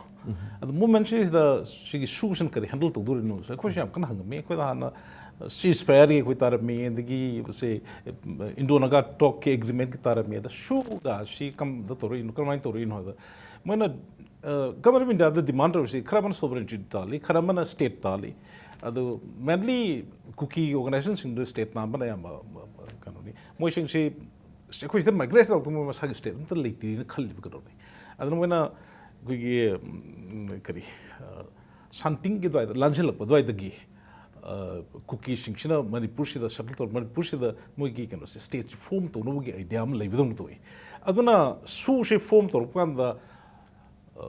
ꯑꯗ ꯃꯨꯚꯃꯦꯟꯠꯁꯤꯗ ꯁꯤꯒꯤ ꯁꯨꯁꯤꯅ ꯀꯔꯤ ꯍꯦꯟꯗꯜ ꯇꯧꯗꯣꯔꯤꯅꯣ ꯑꯩꯈꯣꯏꯁꯨ ꯌꯥꯝ ꯀꯟꯅ ꯍꯪꯉꯝꯃꯤ꯫ ꯑꯩꯈꯣꯏꯗ ꯍꯥꯟꯅ ꯁꯤꯁ ꯐꯌꯥꯔꯒꯤ ꯑꯩꯈꯣꯏ ꯇꯥꯔꯝꯃꯤ, ꯑꯗꯒꯤ ꯁꯦ ꯏꯟꯗꯣ ꯅꯥꯒꯥ ꯇꯣꯛꯀꯤ ꯑꯦꯒ꯭ꯔꯤꯃꯦꯟꯠꯀꯤ ꯇꯥꯔꯝꯃꯤ꯫ ꯑꯗ ꯁꯨꯒ ꯁꯤ ꯀꯝꯗ ꯇꯧꯔꯛꯏꯅꯣ, ꯀꯔꯝꯍꯥꯏꯅ ꯇꯧꯔꯛꯏꯅꯣ ꯍꯥꯏꯕꯗ ꯃꯣꯏꯅ ꯒꯚꯔꯟꯃꯦꯟꯠ ꯑꯣꯐ ꯏꯟꯗꯤꯌꯥꯗ ꯗꯤꯃꯥꯟ ꯇꯧꯔꯤꯁꯤ ꯈꯔ ꯑꯃꯅ ꯁꯣꯕꯔꯦꯟꯇꯤ ꯇꯥꯜꯂꯤ, ꯈꯔ ꯑꯃꯅ ꯁ꯭ꯇꯦꯠ ꯇꯥꯜꯂꯤ꯫ ꯑꯗꯨ ꯃꯦꯟꯂꯤ ꯀꯨꯀꯤ ꯑꯣꯔꯒꯅꯥꯏꯖꯦꯁꯟꯁꯤꯡꯗꯨ ꯁ꯭ꯇꯦꯠꯅ ꯑꯌꯥꯝꯕ ꯀꯩꯅꯣꯅꯤ꯫ ꯃꯣꯏꯁꯤꯡꯁꯤ ꯑꯩꯈꯣꯏ ꯁꯤꯗ ꯃꯥꯏꯒ꯭ꯔꯦꯠ ꯇꯧꯔꯛꯇꯨꯅ ꯃꯁꯥꯒꯤ ꯁ꯭ꯇꯦꯠ ꯑꯝꯇ ꯂꯩꯇ꯭ꯔꯤꯅ ꯈꯜꯂꯤꯕ ꯀꯩꯅꯣꯅꯤ꯫ ꯑꯗꯨꯅ ꯃꯣꯏꯅ ꯑꯩꯈꯣꯏꯒꯤ ꯎꯝ, ꯀꯔꯤ ꯑ, ꯁꯥꯟꯇꯤꯡꯒꯤ ꯑꯗꯨꯋꯥꯏꯗ ꯂꯥꯟꯁꯤꯜꯂꯛꯄ ꯑꯗꯨꯋꯥꯏꯗꯒꯤ ꯑ, ꯀꯨꯀꯤꯁꯤꯡꯁꯤꯅ ꯃꯅꯤꯄꯨꯔꯁꯤꯗ ꯁꯦꯇꯜ ꯇꯧꯔ ꯃꯅꯤꯄꯨꯔꯁꯤꯗ ꯃꯣꯏꯒꯤ ꯀꯩꯅꯣꯁꯦ ꯁ꯭ꯇꯦꯠꯁꯤ ꯐꯣꯝ ꯇꯧꯅꯕꯒꯤ ꯑꯥꯏꯗꯤꯌꯥ ꯑꯃ ꯂꯩꯕꯗꯧꯅ ꯇꯧꯏ꯫ ꯑꯗꯨꯅ ꯁꯨꯁꯦ ꯐꯣꯝ ꯇꯧꯔꯛꯄ ꯀꯥꯟꯗ ꯑ,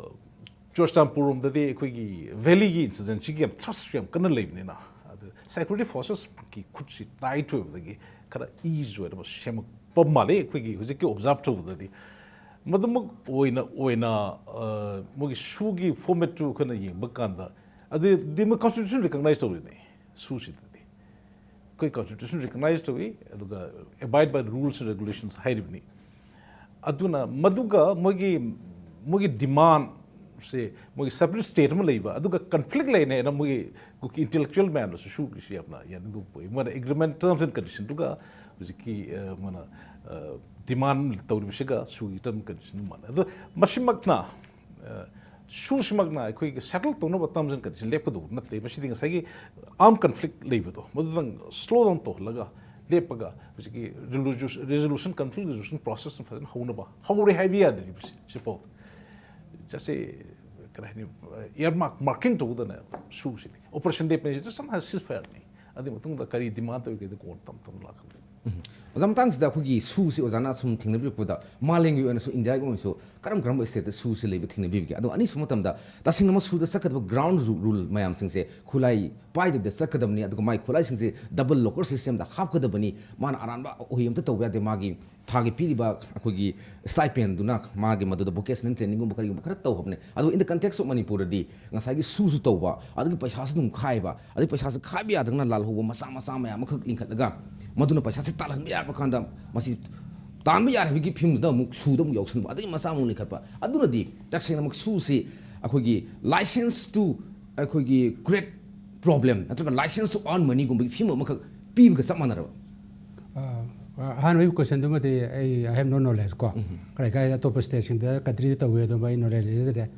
ꯆꯨꯔꯆꯥꯟꯄꯨꯔ ꯔꯣꯝꯗꯗꯤ ꯑꯩꯈꯣꯏꯒꯤ ꯚꯦꯂꯤꯒꯤ ꯏꯟꯁꯔꯖꯦꯟꯁꯤꯒꯤ ꯌꯥꯝ ꯊ꯭ꯔꯁ ꯌꯥꯝ ꯀꯟꯅ ꯂꯩꯕꯅꯤꯅ, ꯑꯗꯨ ꯁꯦꯀ꯭ꯌꯨꯔꯤꯇꯤ ꯐꯣꯔꯁꯦꯁꯀꯤ ꯈꯨꯠꯁꯤ ꯇꯥꯏꯠ ꯑꯣꯏꯕꯗꯒꯤ ꯈꯔ ꯏꯖ ꯑꯣꯏꯅꯕ ꯁꯦꯝꯃꯛꯄ ꯃꯥꯜꯂꯤ ꯑꯩꯈꯣꯏꯒꯤ ꯍꯧꯖꯤꯛꯀꯤ ꯑꯣꯕꯖꯥꯔꯞ ꯇꯧꯕꯗꯗꯤ꯫ ꯃꯗꯨꯃꯛ ꯑꯣꯏꯅ ꯑꯣꯏꯅ ꯑ, ꯃꯣꯏꯒꯤ ꯁꯨꯒꯤ ꯐꯣꯔꯃꯦꯠꯇꯨ ꯑꯩꯈꯣꯏꯅ ꯌꯦꯡꯕ ꯀꯥꯟꯗ, ꯑꯗꯨꯗꯤ ꯃꯣꯏ ꯀꯟꯁꯇꯤꯇ꯭ꯌꯨꯁꯟ ꯔꯤꯀꯛꯅꯥꯏꯖ ꯇꯧꯔꯤꯅꯦ ꯁꯨꯁꯤꯗꯗꯤ꯫ ꯑꯩꯈꯣꯏ ꯀꯟꯁꯇꯤꯇ꯭ꯌꯨꯁꯟ ꯔꯤꯀꯛꯅꯥꯏꯖ ꯇꯧꯏ, ꯑꯗꯨꯒ ꯑꯦꯕꯥꯏꯗ ꯕꯥꯏ ꯔꯨꯜꯁ ꯑꯦꯟ ꯔꯦꯒꯨꯂꯦꯁꯟꯁ ꯍꯥꯏꯔꯤꯕꯅꯤ꯫ ꯑꯗꯨꯅ ꯃꯗꯨꯒ ꯃꯣꯏꯒꯤ ꯃꯣꯏꯒꯤ ꯗꯤꯃꯥꯟꯁꯦ, ꯃꯣꯏꯒꯤ ꯁꯦꯄꯔꯦꯠ ꯁ꯭ꯇꯦꯠ ꯑꯃ ꯂꯩꯕ, ꯑꯗꯨꯒ ꯀꯟꯐ꯭ꯂꯤꯛ ꯂꯩꯅꯦꯅ ꯃꯣꯏꯒꯤ ꯀꯨꯀꯤ ꯏꯟꯇꯦꯂꯦꯛꯆꯨꯋꯦꯜ ꯃꯌꯥꯝꯅꯁꯨ ꯁꯨꯒꯤꯁꯤ ꯌꯥꯝꯅ ꯌꯥꯅꯤꯡꯗꯕ ꯄꯣꯛꯏ꯫ ꯃꯣꯏꯅ ꯑꯦꯒ꯭ꯔꯤꯃꯦꯟ ꯇꯔꯝꯁ ꯑꯦꯟ ꯀꯟꯗꯤꯁꯟꯗꯨꯒ ꯍꯧꯖꯤꯛꯀꯤ ꯑ, ꯃꯣꯏꯅ ꯗꯤꯃꯥꯟ ꯇꯧꯔꯤꯕꯁꯤꯒ ꯁꯨꯒꯤ ꯇꯔꯝ ꯀꯟꯗꯤꯁꯟ ꯃꯥꯟꯅꯩ꯫ ꯑꯗꯣ ꯃꯁꯤꯃꯛꯅ ꯑ, ꯁꯨꯁꯤꯃꯛꯅ ꯑꯩꯈꯣꯏꯒꯤ ꯁꯦꯇꯜ ꯇꯧꯅꯕ ꯇꯔꯝꯁ ꯑꯦꯟ ꯀꯟꯗꯤꯁꯟ ꯂꯦꯞꯀꯗꯧꯕ ꯅꯠꯇꯦ꯫ ꯃꯁꯤꯗꯤ ꯉꯁꯥꯏꯒꯤ ꯑꯥꯔꯝ ꯀꯟꯐ꯭ꯂꯤꯛ ꯂꯩꯕꯗꯣ, ꯃꯗꯨꯗꯪ ꯁ꯭ꯂꯣ ꯗꯥꯎꯟ ꯇꯧꯍꯜꯂꯒ ꯂꯦꯞꯄꯒ ꯍꯧꯖꯤꯛꯀꯤ ꯔꯤꯖꯣꯂꯨꯁꯟ, ꯀꯟꯐ꯭ꯂꯤꯛ ꯔꯤꯖꯣꯂꯨꯁꯟ ꯄ꯭ꯔꯣꯁꯦꯁ ꯐꯖꯅ ꯍꯧꯅꯕ, ꯍꯧꯔꯦ ꯍꯥꯏꯕ ꯌꯥꯗ꯭ꯔꯤꯕꯁꯤ ꯁꯤꯐꯥꯎ ꯆꯠꯁꯦ꯫ ꯀꯔꯤ ꯍꯥꯏꯅꯤ, ꯏꯌꯥꯔꯃꯥꯔꯛ ꯃꯥꯔꯀꯤꯡ ꯇꯧꯗꯅ ꯁꯨꯁꯤꯗꯤ ꯑꯣꯄꯔꯦꯁꯟ ꯂꯦꯞꯄꯅꯤ, ꯁꯤꯗ ꯁꯝꯅ ꯁꯤꯁ ꯐꯌꯥꯔꯅꯤ꯫ ꯑꯗꯨꯒꯤ ꯃꯇꯨꯡꯗ ꯀꯔꯤ ꯗꯤꯃꯥꯟ ꯇꯧꯔꯤꯒꯦꯗ ꯀꯣꯟꯅ ꯇꯞ ꯇꯞꯅ ꯂꯥꯛꯀꯗꯣꯏꯅꯤ꯫ ꯑꯣꯖꯥ, ꯃꯇꯥꯡꯁꯤꯗ ꯑꯩꯈꯣꯏꯒꯤ ꯁꯨꯁꯤ ꯑꯣꯖꯥꯅ ꯁꯨꯝ ꯊꯦꯡꯅꯕꯤꯔꯛꯄꯗ, ꯃꯥꯂꯦꯝꯒꯤ ꯑꯣꯏꯅꯁꯨ, ꯏꯟꯗꯤꯌꯥꯒꯤ ꯑꯣꯏꯅꯁꯨ ꯀꯔꯝ ꯀꯔꯝꯕ ꯁ꯭ꯇꯦꯠꯇ ꯁꯨꯁꯤ ꯂꯩꯕ ꯊꯦꯡꯅꯕꯤꯕꯒꯦ? ꯑꯗꯣ ꯑꯅꯤꯁꯨꯕ ꯃꯇꯝꯗ, ꯇꯁꯦꯡꯅꯃꯛ ꯁꯨꯗ ꯆꯠꯀꯗꯕ ꯒ꯭ꯔꯥꯎꯟ ꯔꯨ-, ꯔꯨꯜ ꯃꯌꯥꯝꯁꯤꯡꯁꯦ, ꯈꯨꯠꯂꯥꯏ ꯄꯥꯏꯗꯕꯤꯗ ꯆꯠꯀꯗꯕꯅꯤ, ꯑꯗꯨꯒ ꯃꯥꯒꯤ ꯈꯨꯠꯂꯥꯏꯁꯤꯡꯁꯦ ꯗꯕꯜ ꯂꯣꯀꯔ ꯁꯤꯁꯇꯦꯝꯗ ꯍꯥꯞꯀꯗꯕꯅꯤ, ꯃꯥꯅ ꯑꯔꯥꯟꯕ ꯑꯣꯏ ꯑꯝꯇ ꯇꯧꯕ ꯌꯥꯗꯦ, ꯃꯥꯒꯤ ꯊꯥꯒꯤ ꯄꯤꯔꯤꯕ ꯑꯩꯈꯣꯏꯒꯤ ꯁ꯭ꯇꯥꯏꯄꯦꯟꯗꯨꯅ ꯃꯥꯒꯤ ꯃꯗꯨꯗ ꯚꯣꯀꯦꯁꯅꯦꯜ ꯇ꯭ꯔꯦꯅꯤꯡꯒꯨꯝꯕ ꯀꯔꯤꯒꯨꯝꯕ ꯈꯔ ꯇꯧꯍꯧꯕꯅꯦ꯫ ꯑꯗꯣ in the context of ꯃꯅꯤꯄꯨꯔꯗꯗꯤ ꯉꯁꯥꯏꯒꯤ ꯁꯨꯁꯨ ꯇꯧꯕ, ꯑꯗꯒꯤ ꯄꯩꯁꯥꯁꯨ ꯑꯗꯨꯝ ꯈꯥꯏꯕ, ꯑꯗꯒꯤ ꯄꯩꯁꯥꯁꯦ ꯈꯥꯏꯕ ꯌꯥꯗ꯭ꯔꯒꯅ ꯂꯥꯜꯍꯧꯕ ꯃꯆꯥ ꯃꯆꯥ ꯃꯌꯥꯝ ꯑꯃꯈꯛ ꯂꯤꯡꯈꯠꯂꯒ, ꯃꯗꯨꯅ ꯄꯩꯁꯥꯁꯦ ꯇꯥꯜꯍꯟꯕ ꯌꯥꯕ ꯀꯥꯟꯗ, ꯃꯁꯤ ꯇꯥꯟꯕ ꯌꯥꯔꯦ ꯍꯥꯏꯕꯒꯤ ꯐꯤꯕꯝꯗꯨꯗ ꯑꯃꯨꯛ ꯁꯨꯗ ꯑꯃꯨꯛ ꯌꯥꯎꯁꯟꯕ, ꯑꯗꯒꯤ ꯃꯆꯥ ꯑꯃꯨꯛ ꯂꯤꯡꯈꯠꯄ꯫ ꯑꯗꯨꯅꯗꯤ ꯇꯁꯦꯡꯅꯃꯛ ꯁꯨꯁꯤ ꯑꯩꯈꯣꯏꯒꯤ license to ꯑꯩꯈꯣꯏꯒꯤ create problem ꯅꯠꯇ꯭ꯔꯒ license to earn moneyꯒꯨꯝꯕꯒꯤ ꯐꯤꯕꯝ ꯑꯃꯈꯛ ꯄꯤꯕꯒ ꯆꯞ ꯃꯥꯟꯅꯔꯕ? ꯑ, ꯑꯍꯥꯟꯕꯒꯤ ꯀꯣꯏꯁꯟꯗꯨꯃꯗꯤ ꯑꯩ, I have no knowledge ꯀꯣ꯫ ꯀꯔꯤ ꯀꯥꯏ ꯑꯇꯣꯞꯄ ꯁ꯭ꯇꯦꯠꯁꯤꯡꯗ, ꯀꯟꯇ꯭ꯔꯤꯗ ꯇꯧꯋꯤ, ꯑꯗꯨꯝ ꯑꯩ ꯅꯣꯂꯦꯖ ꯂꯩꯖꯗ꯭ꯔꯦ꯫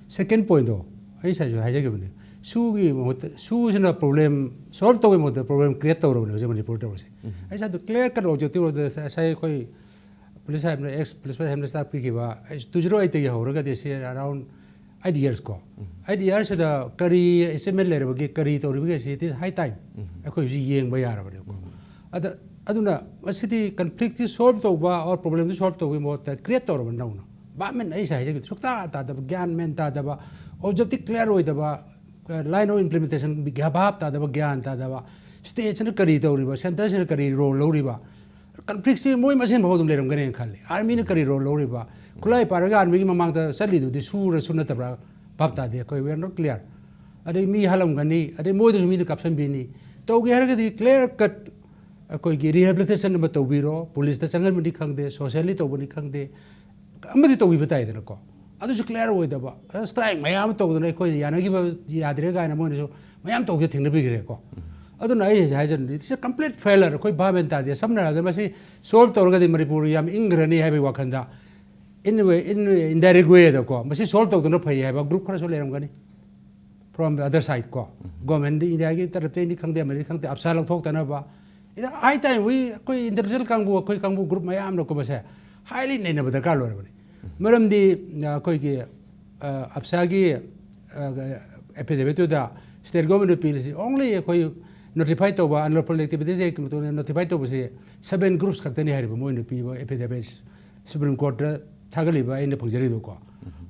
ꯁꯦꯀꯦꯟ ꯄꯣꯏꯟꯗꯣ, ꯑꯩ ꯉꯁꯥꯏꯁꯨ ꯍꯥꯏꯖꯈꯤꯕꯅꯤ, ꯁꯨꯒꯤ ꯃꯍꯨꯠꯇ, ꯁꯨꯁꯤꯅ ꯄ꯭ꯔꯣꯕ꯭ꯂꯦꯝ ꯁꯣꯜꯕ ꯇꯧꯕꯒꯤ ꯃꯍꯨꯠꯇ ꯄ꯭ꯔꯣꯕ꯭ꯂꯦꯝ ꯀ꯭ꯔꯤꯌꯦꯠ ꯇꯧꯔꯕꯅꯦ ꯍꯧꯖꯤꯛ ꯃꯅꯤꯄꯨꯔ ꯇꯧꯔꯤꯁꯦ꯫ ꯑꯩ ꯉꯁꯥꯏꯗꯣ ꯀ꯭ꯂꯤꯌꯥꯔ ꯀꯠ ꯑꯣꯕꯖꯦꯛꯇꯤꯚ ꯑꯣꯏꯗ ꯉꯁꯥꯏ ꯑꯩꯈꯣꯏ ꯄꯨꯂꯤꯁ ꯁꯥꯍꯦꯕꯅ, ꯑꯦꯛꯁ ꯄꯨꯂꯤꯁ ꯁꯥꯍꯦꯕꯅ ꯇꯥꯛꯄꯤꯈꯤꯕ, ꯑꯩ ꯇꯨ ꯖꯤꯔꯣ ꯑꯩꯠꯇꯒꯤ ꯍꯧꯔꯒꯗꯤ ꯁꯤ ꯑꯦꯔꯥꯎꯟ ꯑꯩꯠ ꯌꯔꯁ ꯀꯣ, ꯑꯩꯠ ꯌꯔꯁꯁꯤꯗ ꯀꯔꯤ ꯑꯦꯆꯤꯞꯃꯦꯟ ꯂꯩꯔꯕꯒꯦ, ꯀꯔꯤ ꯇꯧꯔꯤꯕꯒꯦ, ꯁꯤ it is high time ꯑꯩꯈꯣꯏ ꯍꯧꯖꯤꯛ ꯌꯦꯡꯕ ꯌꯥꯔꯕꯅꯦꯀꯣ꯫ ꯑꯗ, ꯑꯗꯨꯅ ꯃꯁꯤꯗꯤ ꯀꯟꯐ꯭ꯂꯤꯛꯁꯤ ꯁꯣꯜꯕ ꯇꯧꯕ ꯑꯣꯔ ꯄ꯭ꯔꯣꯕ꯭ꯂꯦꯝꯁꯤ ꯁꯣꯜꯕ ꯇꯧꯕꯒꯤ ꯃꯍꯨꯠꯇ ꯀ꯭ꯔꯤꯌꯦꯠ ꯇꯧꯔꯕ ꯅꯧꯅ꯫ ꯚꯥꯞ ꯃꯦꯟ ꯑꯩꯁꯦ ꯍꯥꯏꯖꯒꯦ, ꯁꯨꯛꯇꯥ ꯇꯥꯗꯕ, ꯒ꯭ꯌꯥꯟ ꯃꯦꯟ ꯇꯥꯗꯕ, ꯑꯣꯕꯖꯦꯛꯇꯤꯚ ꯀ꯭ꯂꯤꯌꯥꯔ ꯑꯣꯏꯗꯕ, ꯂꯥꯏꯟ ꯑꯣꯐ ꯏꯝꯄ꯭ꯂꯤꯃꯦꯟꯇꯦꯁꯟ ꯚꯥꯞ ꯇꯥꯗꯕ, ꯒ꯭ꯌꯥꯟ ꯇꯥꯗꯕ, ꯁ꯭ꯇꯦꯠꯁꯤꯅ ꯀꯔꯤ ꯇꯧꯔꯤꯕ, ꯁꯦꯟꯇꯔꯁꯤꯅ ꯀꯔꯤ ꯔꯣꯜ ꯂꯧꯔꯤꯕ, ꯀꯟꯐ꯭ꯂꯤꯛꯁꯤ ꯃꯣꯏ ꯃꯁꯦꯟ ꯐꯥꯎ ꯑꯗꯨꯝ ꯂꯩꯔꯝꯒꯅꯦꯅ ꯈꯜꯂꯤ꯫ ꯑꯥꯔꯃꯤꯅ ꯀꯔꯤ ꯔꯣꯜ ꯂꯧꯔꯤꯕ, ꯈꯨꯠꯂꯥꯏ ꯄꯥꯏꯔꯒ ꯑꯥꯔꯃꯤꯒꯤ ꯃꯃꯥꯡꯗ ꯆꯠꯂꯤꯗꯨꯗꯤ ꯁꯨꯔꯁꯨ ꯅꯠꯇꯕ꯭ꯔꯥ? ꯚꯥꯞ ꯇꯥꯗꯦ ꯑꯩꯈꯣꯏ, we are not clear꯫ ꯑꯗꯩ ꯃꯤ ꯍꯥꯠꯂꯝꯒꯅꯤ, ꯑꯗꯩ ꯃꯣꯏꯗꯁꯨ ꯃꯤꯅ ꯀꯥꯞꯁꯤꯟꯕꯤꯅꯤ꯫ ꯇꯧꯒꯦ ꯍꯥꯏꯔꯒꯗꯤ ꯀ꯭ꯂꯤꯌꯥꯔ ꯀꯠ ꯑꯩꯈꯣꯏꯒꯤ ꯔꯤꯍꯦꯕꯤꯂꯤꯇꯦꯁꯟ ꯑꯃ ꯇꯧꯕꯤꯔꯣ, ꯄꯨꯂꯤꯁꯇ ꯆꯪꯍꯟꯕꯅꯤ ꯈꯪꯗꯦ, ꯁꯣꯁꯤꯌꯦꯜꯂꯤ ꯇꯧꯕꯅꯤ ꯈꯪꯗꯦ, ꯑꯃꯗꯤ ꯇꯧꯕꯤꯕ ꯇꯥꯏꯗꯅꯀꯣ꯫ ꯑꯗꯨꯁꯨ ꯀ꯭ꯂꯤꯌꯥꯔ ꯑꯣꯏꯗꯕ, ꯁ꯭ꯇ꯭ꯔꯥꯏꯛ ꯃꯌꯥꯝ ꯑꯃ ꯇꯧꯗꯅ ꯑꯩꯈꯣꯏꯅ ꯌꯥꯅꯈꯤꯕ ꯌꯥꯗ꯭ꯔꯦ ꯀꯥꯏꯅ ꯃꯣꯏꯅꯁꯨ ꯃꯌꯥꯝ ꯇꯧꯕꯁꯦ ꯊꯦꯡꯅꯕꯤꯈ꯭ꯔꯦꯀꯣ꯫ ꯑꯗꯨꯅ ꯑꯩ ꯍꯧꯖꯤꯛ ꯍꯥꯏꯖꯅꯤꯡꯕꯗꯤ, it's a complete failure꯫ ꯑꯩꯈꯣꯏ ꯚꯥꯞ ꯃꯦꯟ ꯇꯥꯗꯦ꯫ ꯁꯝꯅ ꯍꯥꯏꯔꯕꯗ ꯃꯁꯤ ꯁꯣꯜꯕ ꯇꯧꯔꯒꯗꯤ ꯃꯅꯤꯄꯨꯔ ꯌꯥꯝ ꯏꯪꯈ꯭ꯔꯅꯤ ꯍꯥꯏꯕꯒꯤ ꯋꯥꯈꯜꯗ, in a way, in indirect way ꯗꯀꯣ, ꯃꯁꯤ ꯁꯣꯜꯕ ꯇꯧꯗꯅ ꯐꯩ ꯍꯥꯏꯕ ꯒ꯭ꯔꯨꯞ ꯈꯔꯁꯨ ꯂꯩꯔꯝꯒꯅꯤ꯫ From the other side ꯀꯣ, ꯒꯣꯔꯃꯦꯟꯗ ꯏꯟꯗꯤꯌꯥꯒꯤ ꯇꯔꯞꯇꯩꯅꯤ ꯈꯪꯗꯦ, ꯑꯃꯗꯤ ꯈꯪꯗꯦ, ꯑꯞꯁꯥ ꯂꯧꯊꯣꯛꯇꯅꯕ꯫ ꯏꯗ high time we, ꯑꯩꯈꯣꯏ ꯏꯟꯇꯦꯂꯦꯛꯆꯨꯋꯦꯜ ꯀꯥꯡꯕꯨ, ꯑꯩꯈꯣꯏ ꯀꯥꯡꯕꯨ ꯒ꯭ꯔꯨꯞ ꯃꯌꯥꯝꯅꯀꯣ ꯃꯁꯦ ꯍꯥꯏꯂꯤ ꯅꯩꯅꯕ ꯗꯔꯀꯥꯔ ꯂꯣꯏꯔꯕꯅꯤ꯫ ꯃꯔꯝꯗꯤ, ꯑ, ꯑꯩꯈꯣꯏꯒꯤ, ꯑ, ꯑꯞꯁꯥꯒꯤ, ꯑ, ꯑꯦꯐꯤꯗꯦꯚꯤꯠꯇꯨꯗ ꯁ꯭ꯇꯦꯠ ꯒꯣꯔꯃꯦꯟꯅ ꯄꯤꯔꯤꯁꯤ only ꯑꯩꯈꯣꯏ ꯅꯣꯇꯤꯐꯥꯏ ꯇꯧꯕ ꯑꯟꯂꯣꯐꯨꯜ ꯑꯦꯛꯇꯤꯚꯤꯇꯤꯁ ꯑꯦꯛꯀꯤ ꯃꯇꯨꯡ ꯏꯟꯅ ꯅꯣꯇꯤꯐꯥꯏ ꯇꯧꯕꯁꯦ ꯁꯕꯦꯟ ꯒ꯭ꯔꯨꯞꯁ ꯈꯛꯇꯅꯤ ꯍꯥꯏꯔꯤꯕ ꯃꯣꯏꯅ ꯄꯤꯕ ꯑꯦꯐꯤꯗꯦꯚꯤꯠꯁ, ꯁꯨꯄ꯭ꯔꯤꯝ ꯀꯣꯔꯠꯇ ꯊꯥꯒꯠꯂꯤꯕ ꯑꯩꯅ ꯐꯪꯖꯔꯤꯗꯨꯀꯣ꯫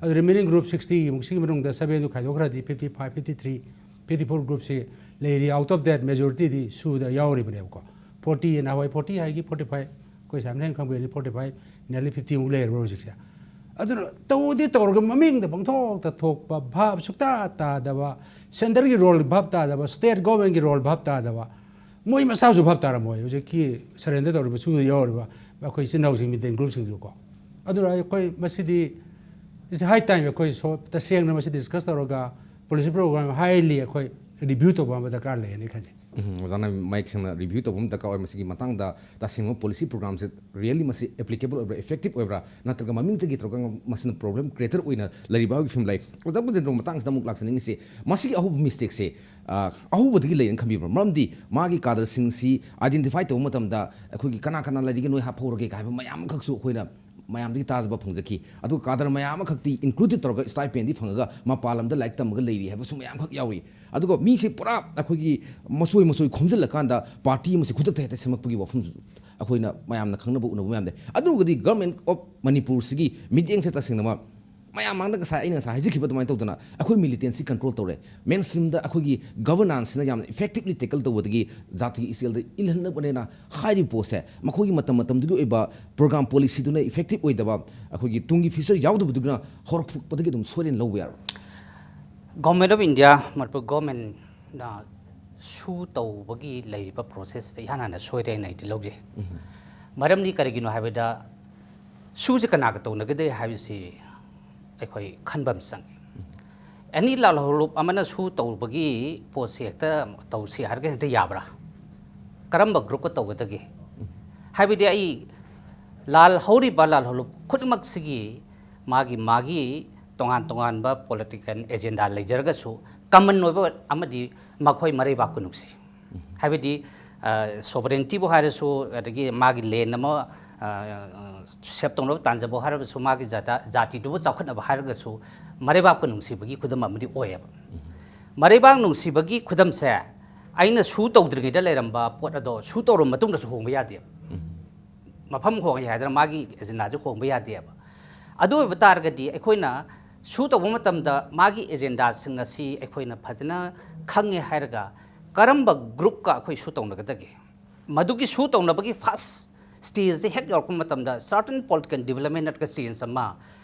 ꯑꯗꯨ ꯔꯤꯃꯦꯅꯤꯡ ꯒ꯭ꯔꯨꯞ ꯁꯤꯛꯁꯇꯤꯃꯨꯛ ꯁꯤꯒꯤ ꯃꯅꯨꯡꯗ ꯁꯕꯦꯟꯗꯨ ꯈꯥꯏꯗꯣꯛꯈ꯭ꯔꯗꯤ fifty five, fifty three, fifty four ꯒ꯭ꯔꯨꯞꯁꯤ ꯂꯩꯔꯤ꯫ ꯑꯥꯎꯠ ꯑꯣꯐ ꯗꯦꯠ ꯃꯦꯖꯣꯔꯤꯇꯤꯗꯤ ꯁꯨꯗ ꯌꯥꯎꯔꯤꯕꯅꯦꯕꯀꯣ꯫ ꯐꯣꯔꯇꯤ, ꯅꯍꯥꯟꯋꯥꯏ ꯐꯣꯔꯇꯤ ꯍꯥꯏꯒꯤ ꯐꯣꯔꯇꯤ ꯐꯥꯏꯚ, ꯑꯩꯈꯣꯏ ꯁꯥꯏꯃꯟ ꯍꯦꯟ ꯈꯪꯕꯤꯔꯅꯤ, ꯐꯣꯔꯇꯤ ꯐꯥꯏꯚ, ꯅꯤꯌꯔꯂꯤ ꯐꯤꯐꯇꯤꯃꯨꯛ ꯂꯩꯔꯕ꯭ꯔꯣ ꯍꯧꯖꯤꯛꯁꯦ꯫ ꯑꯗꯨꯅ ꯇꯧꯗꯤ ꯇꯧꯔꯒ ꯃꯃꯤꯡꯗ ꯄꯪꯊꯣꯛꯇ ꯊꯣꯛꯄ, ꯚꯥꯞ ꯁꯨꯛꯇꯥ ꯇꯥꯗꯕ, ꯁꯦꯟꯇꯔꯒꯤ ꯔꯣꯜ ꯚꯥꯞ ꯇꯥꯗꯕ, ꯁ꯭ꯇꯦꯠ ꯒꯣꯔꯃꯦꯟꯒꯤ ꯔꯣꯜ ꯚꯥꯞ ꯇꯥꯗꯕ, ꯃꯣꯏ ꯃꯁꯥꯁꯨ ꯚꯥꯞ ꯇꯥꯔꯝꯃꯣꯏ ꯍꯧꯖꯤꯛꯀꯤ ꯁꯔꯦꯟꯗꯔ ꯇꯧꯔꯤꯕ ꯁꯨꯗ ꯌꯥꯎꯔꯤꯕ ꯑꯩꯈꯣꯏ ꯏꯆꯤꯟ ꯏꯅꯥꯎꯁꯤꯡ, ꯃꯤꯇꯦꯟ ꯒ꯭ꯔꯨꯞꯁꯤꯡꯗꯨꯀꯣ꯫ ꯑꯗꯨꯅ ꯑꯩꯈꯣꯏ ꯃꯁꯤꯗꯤ, it's high time ꯑꯩꯈꯣꯏ ꯁꯣ-, ꯇꯁꯦꯡꯅ ꯃꯁꯤ ꯗꯤꯁꯀꯁ ꯇꯧꯔꯒ ꯄꯣꯂꯤꯁꯤ ꯄ꯭ꯔꯣꯒ꯭ꯔꯥꯝ ꯍꯥꯏꯂꯤ ꯑꯩꯈꯣꯏ ꯔꯤꯚ꯭ꯌꯨ ꯇꯧꯕ ꯑꯃ ꯗꯔꯀꯥꯔ ꯂꯩꯌꯦꯅ ꯈꯟꯖꯩ꯫ ꯎꯝ, ꯑꯣꯖꯥꯅ ꯃꯌꯦꯛ ꯁꯦꯡꯅ ꯔꯤꯚ꯭ꯌꯨ ꯇꯧꯕ ꯑꯃ ꯗꯔꯀꯥꯔ ꯑꯣꯏ꯫ ꯃꯁꯤꯒꯤ ꯃꯇꯥꯡꯗ ꯇꯁꯦꯡꯕ ꯄꯣꯂꯤꯁꯤ ꯄ꯭ꯔꯣꯒ꯭ꯔꯥꯝꯁꯦ ꯔꯤꯌꯦꯜꯂꯤ ꯃꯁꯤ ꯑꯦꯄ꯭ꯂꯤꯀꯦꯕꯜ ꯑꯣꯏꯕ꯭ꯔꯥ, ꯏꯐꯦꯛꯇꯤꯞ ꯑꯣꯏꯕ꯭ꯔꯥ, ꯅꯠꯇ꯭ꯔꯒ ꯃꯃꯤꯡꯇꯒꯤ ꯇꯧꯔꯒ ꯃꯁꯤꯅ ꯄ꯭ꯔꯣꯕ꯭ꯂꯦꯝ ꯀ꯭ꯔꯤꯌꯦꯇꯔ ꯑꯣꯏꯅ ꯂꯩꯔꯤꯕ ꯍꯥꯏꯕꯒꯤ ꯐꯤꯕꯝ ꯂꯩ꯫ ꯑꯣꯖꯥ ꯕ꯭ꯔꯖꯦꯟꯗ꯭ꯔꯣ, ꯃꯇꯥꯡꯁꯤꯗ ꯑꯃꯨꯛ ꯂꯥꯛꯆꯅꯤꯡꯉꯤꯁꯤ, ꯃꯁꯤꯒꯤ ꯑꯍꯧꯕ ꯃꯤꯁꯇꯦꯛꯁꯦ, ꯑ, ꯑꯍꯧꯕꯗꯒꯤ ꯂꯩꯔꯦꯅ ꯈꯟꯕꯤꯕ꯭ꯔꯥ? ꯃꯔꯝꯗꯤ ꯃꯥꯒꯤ ꯀꯥꯗꯔꯁꯤꯡꯁꯤ ꯑꯥꯏꯗꯦꯟꯇꯤꯐꯥꯏ ꯇꯧꯕ ꯃꯇꯝꯗ ꯑꯩꯈꯣꯏꯒꯤ ꯀꯅꯥ ꯀꯅꯥ ꯂꯩꯔꯤꯒꯦ ꯅꯣꯏ ꯍꯥꯞꯍꯧꯔꯒꯦ ꯀꯥꯏ ꯍꯥꯏꯕ ꯃꯌꯥꯝ ꯑꯃꯈꯛꯁꯨ ꯑꯩꯈꯣꯏꯅ ꯃꯌꯥꯝꯗꯒꯤ ꯇꯥꯖꯕ ꯐꯪꯖꯈꯤ꯫ ꯑꯗꯨꯒ ꯀꯥꯗꯔ ꯃꯌꯥꯝ ꯑꯃꯈꯛꯇꯤ ꯏꯟꯀ꯭ꯂꯨꯗꯦꯗ ꯇꯧꯔꯒ ꯁ꯭ꯇꯥꯏꯄꯦꯟꯗꯤ ꯐꯪꯉꯒ ꯃꯄꯥꯟ ꯂꯝꯗ ꯂꯥꯏꯔꯤꯛ ꯇꯝꯃꯒ ꯂꯩꯔꯤ ꯍꯥꯏꯕꯁꯨ ꯃꯌꯥꯝꯈꯛ ꯌꯥꯎꯔꯤ꯫ ꯑꯗꯨꯒ ꯃꯤꯁꯦ ꯄꯨꯔꯥ ꯑꯩꯈꯣꯏꯒꯤ ꯃꯆꯣꯏ ꯃꯆꯣꯏ ꯈꯣꯝꯖꯤꯜꯂꯀꯥꯟꯗ ꯄꯥꯔꯇꯤ ꯑꯃꯁꯦ ꯈꯨꯗꯛꯇ ꯍꯦꯛꯇ ꯁꯦꯝꯃꯛꯄꯒꯤ ꯋꯥꯐꯝꯁꯨ ꯑꯩꯈꯣꯏꯅ ꯃꯌꯥꯝꯅ ꯈꯪꯅꯕ ꯎꯅꯕ ꯃꯌꯥꯝ ꯂꯩ꯫ ꯑꯗꯨꯒꯗꯤ ꯒꯚꯔꯟꯃꯦꯟ ꯑꯣꯐ ꯃꯅꯤꯄꯨꯔꯁꯤꯒꯤ ꯃꯤꯠꯌꯦꯡꯁꯦ ꯇꯁꯦꯡꯅꯃꯛ ꯃꯌꯥꯝ ꯃꯥꯡꯗ ꯉꯁꯥꯏ ꯑꯩꯅ ꯉꯁꯥꯏ ꯍꯥꯏꯖꯈꯤꯕ ꯑꯗꯨꯃꯥꯏꯅ ꯇꯧꯗꯅ ꯑꯩꯈꯣꯏ ꯃꯤꯂꯤꯇꯦꯟꯁꯤ ꯀꯟꯇ꯭ꯔꯣꯜ ꯇꯧꯔꯦ꯫ ꯃꯦꯟ ꯁ꯭ꯇ꯭ꯔꯤꯝꯗ ꯑꯩꯈꯣꯏꯒꯤ ꯒꯚꯔꯅꯥꯟꯁꯁꯤꯅ ꯌꯥꯝꯅ ꯏꯐꯦꯛꯇꯤꯞꯂꯤ ꯇꯦꯀꯜ ꯇꯧꯕꯗꯒꯤ ꯖꯥꯇꯤꯒꯤ ꯏꯆꯦꯜꯗ ꯏꯜꯍꯟꯅꯕꯅꯦꯅ ꯍꯥꯏꯔꯤꯕ ꯄꯣꯠꯁꯦ ꯃꯈꯣꯏꯒꯤ ꯃꯇꯝ ꯃꯇꯝꯗꯨꯒꯤ ꯑꯣꯏꯕ ꯄ꯭ꯔꯣꯒ꯭ꯔꯥꯝ ꯄꯣꯂꯤꯁꯤꯗꯨꯅ ꯏꯐꯦꯛꯇꯤꯞ ꯑꯣꯏꯗꯕ, ꯑꯩꯈꯣꯏꯒꯤ ꯇꯨꯡꯒꯤ ꯐ꯭ꯌꯨꯆꯔ ꯌꯥꯎꯗꯕꯗꯨꯅ ꯍꯧꯔꯛꯄꯗꯒꯤ ꯑꯗꯨꯝ ꯁꯣꯏꯔꯦꯅ ꯂꯧꯕ ꯌꯥꯔꯣꯏ꯫ ꯒꯣꯔꯃꯦꯟ ꯑꯣꯐ ꯏꯟꯗꯤꯌꯥ, ꯃꯅꯤꯄꯨꯔ ꯒꯣꯔꯃꯦꯟꯅ ꯁꯨ ꯇꯧꯕꯒꯤ ꯂꯩꯔꯤꯕ ꯄ꯭ꯔꯣꯁꯦꯁꯁꯤꯗ ꯏꯍꯥꯟ ꯍꯥꯟꯅ ꯁꯣꯏꯔꯦ ꯍꯥꯏꯅ ꯑꯩꯗꯤ ꯂꯧꯖꯩ꯫ ꯃꯔꯝꯗꯤ ꯀꯔꯤꯒꯤꯅꯣ ꯍꯥꯏꯕꯗ, ꯁꯨꯁꯦ ꯀꯅꯥꯒ ꯇꯧꯅꯒꯗꯒꯦ ꯍꯥꯏꯕꯁꯤ ꯑꯩꯈꯣꯏ ꯈꯟꯕ ꯑꯃ ꯆꯪꯉꯤ꯫ ꯑꯦꯅꯤ ꯂꯥꯜꯍꯧꯂꯨꯞ ꯑꯃꯅ ꯁꯨ ꯇꯧꯕꯒꯤ ꯄꯣꯠꯁꯦ ꯍꯦꯛꯇ ꯇꯧꯁꯤ ꯍꯥꯏꯔꯒ ꯍꯦꯛꯇ ꯌꯥꯕ꯭ꯔꯥ? ꯀꯔꯝꯕ ꯒ꯭ꯔꯨꯞꯀ ꯇꯧꯒꯗꯒꯦ? ꯍꯥꯏꯕꯗꯤ ꯑꯩ ꯂꯥꯜꯍꯧꯔꯤꯕ ꯂꯥꯜꯍꯧꯂꯨꯞ ꯈꯨꯗꯤꯡꯃꯛꯁꯤꯒꯤ ꯃꯥꯒꯤ ꯃꯥꯒꯤ ꯇꯣꯉꯥꯟ ꯇꯣꯉꯥꯟꯕ ꯄꯣꯂꯤꯇꯤꯀꯦꯜ ꯑꯦꯖꯦꯟꯗꯥ ꯂꯩꯖꯔꯒꯁꯨ ꯀꯃꯟ ꯑꯣꯏꯕ ꯑꯃꯗꯤ ꯃꯈꯣꯏ ꯃꯔꯩꯕꯥꯛꯄꯨ ꯅꯨꯡꯁꯤ꯫ ꯍꯥꯏꯕꯗꯤ, ꯑ, ꯁꯣꯚꯔꯦꯟꯇꯤꯕꯨ ꯍꯥꯏꯔꯁꯨ, ꯑꯗꯒꯤ ꯃꯥꯒꯤ ꯂꯦꯟ ꯑꯃ, ꯑ, ꯑ, ꯁꯦꯞ ꯇꯧꯅꯕ ꯇꯥꯟꯖꯕ ꯍꯥꯏꯔꯒꯁꯨ, ꯃꯥꯒꯤ ꯖꯥꯇ-, ꯖꯥꯇꯤꯗꯨꯕꯨ ꯆꯥꯎꯈꯠꯅꯕ ꯍꯥꯏꯔꯒꯁꯨ ꯃꯔꯩꯕꯥꯛꯄꯨ ꯅꯨꯡꯁꯤꯕꯒꯤ ꯈꯨꯗꯝ ꯑꯃꯗꯤ ꯑꯣꯏꯌꯦꯕ꯫ ꯃꯔꯩꯕꯥꯛ ꯅꯨꯡꯁꯤꯕꯒꯤ ꯈꯨꯗꯝꯁꯦ ꯑꯩꯅ ꯁꯨ ꯇꯧꯗ꯭ꯔꯤꯉꯩꯗ ꯂꯩꯔꯝꯕ ꯄꯣꯠ ꯑꯗꯣ ꯁꯨ ꯇꯧꯔꯕ ꯃꯇꯨꯡꯗꯁꯨ ꯍꯣꯡꯕ ꯌꯥꯗꯦꯕ꯫ ꯃꯐꯝ ꯍꯣꯡꯉꯦ ꯍꯥꯏꯗꯅ ꯃꯥꯒꯤ ꯑꯦꯖꯦꯟꯗꯥꯁꯦ ꯍꯣꯡꯕ ꯌꯥꯗꯦꯕ꯫ ꯑꯗꯨ ꯑꯣꯏꯕ ꯇꯥꯔꯒꯗꯤ ꯑꯩꯈꯣꯏꯅ ꯁꯨ ꯇꯧꯕ ꯃꯇꯝꯗ ꯃꯥꯒꯤ ꯑꯦꯖꯦꯟꯗꯥꯁꯤꯡ ꯑꯁꯤ ꯑꯩꯈꯣꯏꯅ ꯐꯖꯅ ꯈꯪꯉꯦ ꯍꯥꯏꯔꯒ ꯀꯔꯝꯕ ꯒ꯭ꯔꯨꯞꯀ ꯑꯩꯈꯣꯏ ꯁꯨ ꯇꯧꯅꯒꯗꯒꯦ? ꯃꯗꯨꯒꯤ ꯁꯨ ꯇꯧꯅꯕꯒꯤ ꯐꯥꯔꯁ ꯁ꯭ꯇꯦꯖꯁꯦ ꯍꯦꯛ ꯌꯧꯔꯛꯄ ꯃꯇꯝꯗ ꯁꯔꯇꯟ ꯄꯣꯂꯤꯇꯤꯀꯦꯜ ꯗꯤꯕꯂꯞꯃꯦꯟ ꯅꯠꯇ꯭ꯔꯒ ꯆꯦꯟꯖ ꯑꯃ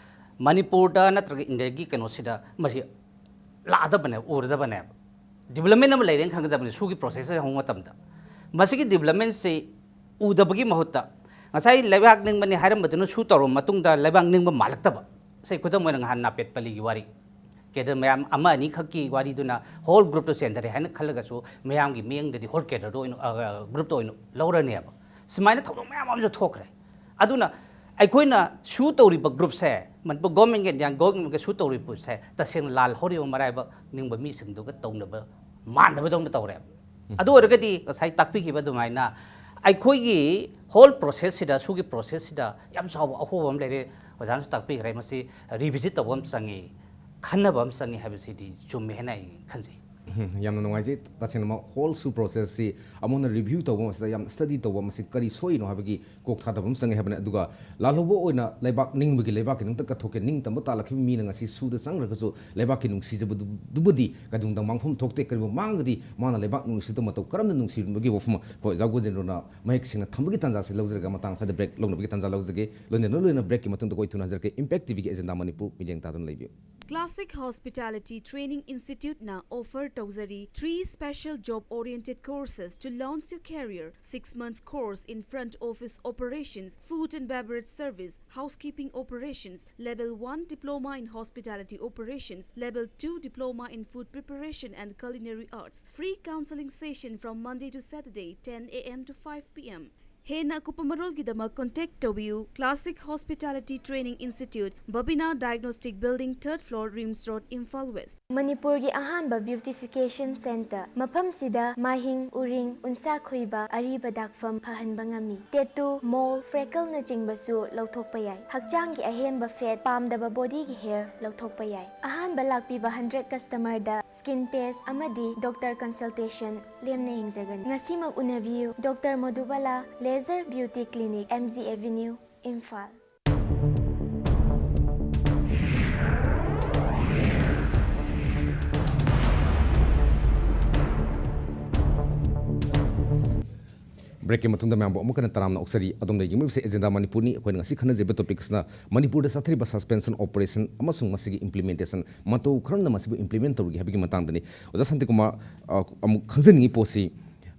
ꯃꯅꯤꯄꯨꯔꯗ ꯅꯠꯇ꯭ꯔꯒ ꯏꯟꯗꯤꯌꯥꯒꯤ ꯀꯩꯅꯣꯁꯤꯗ ꯃꯁꯤ ꯂꯥꯛꯑꯗꯕꯅꯦꯕ, ꯎꯔꯗꯕꯅꯦꯕ꯫ ꯗꯤꯕꯂꯞꯃꯦꯟ ꯑꯃ ꯂꯩꯔꯦꯅ ꯈꯪꯒꯗꯕꯅꯤ ꯁꯨꯒꯤ ꯄ꯭ꯔꯣꯁꯦꯁꯁꯦ ꯍꯧꯕ ꯃꯇꯝꯗ꯫ ꯃꯁꯤꯒꯤ ꯗꯤꯕꯂꯞꯃꯦꯟꯁꯤ ꯎꯗꯕꯒꯤ ꯃꯍꯨꯠꯇ ꯉꯁꯥꯏ ꯂꯩꯕꯥꯛ ꯅꯤꯡꯕꯅꯤ ꯍꯥꯏꯔꯝꯕꯗꯨꯅ ꯁꯨ ꯇꯧꯔꯕ ꯃꯇꯨꯡꯗ ꯂꯩꯕꯥꯛ ꯅꯤꯡꯕ ꯃꯥꯜꯂꯛꯇꯕ꯫ ꯁꯤ ꯈꯨꯗꯝ ꯑꯣꯏꯅ ꯉꯍꯥꯟ ꯅꯥꯄꯦꯠ ꯄꯜꯂꯤꯒꯤ ꯋꯥꯔꯤ, ꯀꯦꯗꯔ ꯃꯌꯥꯝ ꯑꯃ ꯑꯅꯤꯈꯛꯀꯤ ꯋꯥꯔꯤꯗꯨꯅ ꯍꯣꯜ ꯒ꯭ꯔꯨꯞꯇ ꯆꯦꯟꯊꯔꯦ ꯍꯥꯏꯅ ꯈꯜꯂꯒꯁꯨ ꯃꯌꯥꯝꯒꯤ ꯃꯤꯠꯌꯦꯡꯗꯗꯤ ꯍꯣꯜ ꯀꯦꯗꯔꯗ ꯑꯣꯏꯅ, ꯑ, ꯒ꯭ꯔꯨꯞꯇ ꯑꯣꯏꯅ ꯂꯧꯔꯅꯦꯕ꯫ ꯁꯨꯃꯥꯏꯅ ꯊꯧꯗꯣꯛ ꯃꯌꯥꯝ ꯑꯃꯁꯨ ꯊꯣꯛꯈ꯭ꯔꯦ꯫ ꯑꯗꯨꯅ ꯑꯩꯈꯣꯏꯅ ꯁꯨ ꯇꯧꯔꯤꯕ ꯒ꯭ꯔꯨꯞꯁꯦ, ꯃꯅꯤꯄꯨꯔ ꯒꯣꯔꯃꯦꯟꯒ ꯏꯟꯗꯤꯌꯥꯟ ꯒꯣꯔꯃꯦꯟꯒ ꯁꯨ ꯇꯧꯔꯤꯕ ꯒ꯭ꯔꯨꯞꯁꯦ ꯇꯁꯦꯡꯅ ꯂꯥꯜꯍꯧꯔꯤꯕ ꯃꯔꯥꯏꯕꯛ ꯅꯤꯡꯕ ꯃꯤꯁꯤꯡꯗꯨꯒ ꯇꯧꯅꯕ ꯃꯥꯟꯗꯕꯗꯧꯅ ꯇꯧꯔꯦꯕ꯫ ꯑꯗꯨ ꯑꯣꯏꯔꯒꯗꯤ ꯉꯁꯥꯏ ꯇꯥꯛꯄꯤꯈꯤꯕ ꯑꯗꯨꯃꯥꯏꯅ ꯑꯩꯈꯣꯏꯒꯤ ꯍꯣꯜ ꯄ꯭ꯔꯣꯁꯦꯁꯁꯤꯗ, ꯁꯨꯒꯤ ꯄ꯭ꯔꯣꯁꯦꯁꯁꯤꯗ ꯌꯥꯝ ꯆꯥꯎꯕ ꯑꯍꯣꯕ ꯑꯃ ꯂꯩꯔꯦ꯫ ꯑꯣꯖꯥꯅꯁꯨ ꯇꯥꯛꯄꯤꯈ꯭ꯔꯦ, ꯃꯁꯤ ꯔꯤꯚꯤꯖꯤꯠ ꯇꯧꯕ ꯑꯃ ꯆꯪꯉꯤ, ꯈꯟꯅꯕ ꯑꯃ ꯆꯪꯉꯤ ꯍꯥꯏꯕꯁꯤꯗꯤ ꯆꯨꯝꯃꯦ ꯍꯥꯏꯅ ꯑꯩ ꯈꯟꯖꯩ꯫ ꯎꯝ, ꯌꯥꯝꯅ ꯅꯨꯡꯉꯥꯏꯖꯩ꯫ ꯇꯁꯦꯡꯅꯃꯛ ꯍꯣꯜ ꯁꯨ ꯄ꯭ꯔꯣꯁꯦꯁꯁꯤ ꯑꯃꯨꯛ ꯍꯟꯅ ꯔꯤꯚ꯭ꯌꯨ ꯇꯧꯕ, ꯃꯁꯤꯗ ꯌꯥꯝ ꯁ꯭ꯇꯗꯤ ꯇꯧꯕ, ꯃꯁꯤ ꯀꯔꯤ ꯁꯣꯏꯔꯤꯅꯣ ꯍꯥꯏꯕꯒꯤ ꯀꯣꯛ ꯊꯥꯗꯕ ꯑꯃ ꯆꯪꯉꯦ ꯍꯥꯏꯕꯅꯤ꯫ ꯑꯗꯨꯒ ꯂꯥꯜꯍꯧꯕ ꯑꯣꯏꯅ ꯂꯩꯕꯥꯛ ꯅꯤꯡꯕꯒꯤ ꯂꯩꯕꯥꯛꯀꯤꯗꯃꯛꯇ ꯀꯠꯊꯣꯛꯀꯦ, ꯅꯤꯡꯇꯝꯕ ꯇꯥꯜꯂꯛꯈꯤꯕ ꯃꯤꯅ ꯉꯁꯤ ꯁꯨꯗ ꯆꯪꯈ꯭ꯔꯒꯁꯨ ꯂꯩꯕꯥꯛꯀꯤ ꯅꯨꯡꯁꯤꯖꯕꯗꯨꯕꯨꯗꯤ ꯀꯩꯗꯧꯅꯨꯡꯗ ꯃꯥꯡꯐꯝ ꯊꯣꯛꯇꯦ꯫ ꯀꯔꯤꯒꯨꯝꯕ ꯃꯥꯡꯉꯒꯗꯤ ꯃꯥꯅ ꯂꯩꯕꯥꯛ ꯅꯨꯡꯁꯤꯗꯕ ꯃꯇꯧ ꯀꯔꯝꯅ ꯅꯨꯡꯁꯤꯔꯤꯕꯒꯤ ꯋꯥꯐꯝ ꯑꯩꯈꯣꯏ ꯑꯣꯖꯥ ꯒꯣꯕꯤꯟꯗ꯭ꯔꯣꯅ ꯃꯌꯦꯛ ꯁꯦꯡꯅ ꯊꯝꯕꯒꯤ ꯇꯥꯟꯖꯥꯁꯤ ꯂꯧꯖꯔꯒ ꯃꯇꯥꯡ ꯑꯁ꯭ꯋꯥꯏꯗ ꯕ꯭ꯔꯦꯛ ꯂꯧꯅꯕꯒꯤ ꯇꯥꯟꯖꯥ ꯂꯧꯖꯒꯦ꯫ ꯂꯣꯏꯅꯅ ꯂꯣꯏꯅꯅ ꯕ꯭ꯔꯦꯛꯀꯤ ꯃꯇꯨꯡꯗ ꯑꯩꯈꯣꯏ ꯊꯨꯅ ꯍꯟꯖꯔꯛꯀꯦ꯫ ꯏꯝꯄꯦꯛ ꯇꯤꯚꯤꯒꯤ ꯑꯦꯖꯦꯟꯗꯥ ꯃꯅꯤꯄꯨꯔ ꯃꯤꯠꯌꯦꯡ ꯇꯥꯗꯨꯅ ꯂꯩꯕꯤꯌꯨ꯫ Classic Hospitality Training Institute ꯅ offer ꯇꯧꯖꯔꯤ three special job oriented courses to launch your career: six months course in front office operations, food and beverage service, housekeeping operations, level one diploma in hospitality operations, level two diploma in food preparation and culinary arts. Free counseling session from Monday to Saturday, ten a m to five p m. ꯍꯦꯟꯅ ꯑꯀꯨꯞꯄ ꯃꯔꯣꯜꯒꯤꯗꯃꯛ contact ꯇꯧꯕꯤꯌꯨ꯫ Classic Hospitality Training Institute, Babina Diagnostic Building, third floor, RIMS Road, Imphal West. ꯃꯅꯤꯄꯨꯔꯒꯤ ꯑꯍꯥꯟꯕ beautification centre꯫ ꯃꯐꯝꯁꯤꯗ ꯃꯥꯏꯍꯤꯡ, ꯎꯔꯤꯡ, ꯎꯟꯁꯥ ꯈꯨꯏꯕ, ꯑꯔꯤꯕ ꯗꯥꯛꯐꯝ ꯐꯍꯟꯕ ꯉꯝꯃꯤ꯫ Tattoo, mole, freckleꯅꯆꯤꯡꯕꯁꯨ ꯂꯧꯊꯣꯛꯄ ꯌꯥꯏ꯫ ꯍꯛꯆꯥꯡꯒꯤ ꯑꯍꯦꯟꯕ fat, ꯄꯥꯝꯗꯕ bodyꯒꯤ hair ꯂꯧꯊꯣꯛꯄ ꯌꯥꯏ꯫ ꯑꯍꯥꯟꯕ ꯂꯥꯛꯄꯤꯕ hundred customerꯗ skin test ꯑꯃꯗꯤ doctor consultation ꯂꯦꯝꯅ ꯌꯦꯡꯖꯒꯅꯤ꯫ ꯉꯁꯤꯃꯛ ꯎꯅꯕꯤꯌꯨ꯫ Doctor Madhubala, Laser Beauty Clinic, M G Avenue, Imphal. Breakꯀꯤ ꯃꯇꯨꯡꯗ ꯃꯌꯥꯝꯕꯨ ꯑꯃꯨꯛ ꯍꯟꯅ ꯇꯔꯥꯝꯅ ꯑꯣꯛꯆꯔꯤ꯫ ꯑꯗꯣꯝꯅ ꯌꯦꯡꯕꯤꯕꯁꯤ Agenda Manipurꯅꯤ꯫ ꯑꯩꯈꯣꯏꯅ ꯉꯁꯤ ꯈꯟꯅꯖꯔꯤꯕ topicꯁꯤꯅ ꯃꯅꯤꯄꯨꯔꯗ ꯆꯠꯊꯔꯤꯕ suspension operation ꯑꯃꯁꯨꯡ ꯃꯁꯤꯒꯤ implementation, ꯃꯇꯧ ꯀꯔꯝꯅ ꯃꯁꯤꯕꯨ implement ꯇꯧꯔꯤꯒꯦ ꯍꯥꯏꯕꯒꯤ ꯃꯇꯥꯡꯗꯅꯤ꯫ ꯑꯣꯖꯥ ꯁꯥꯟꯇꯤꯀꯨꯃꯥꯔ, ꯑ, ꯑꯃꯨꯛ ꯈꯪꯖꯅꯤꯡꯉꯤ ꯄꯣꯠꯁꯤ,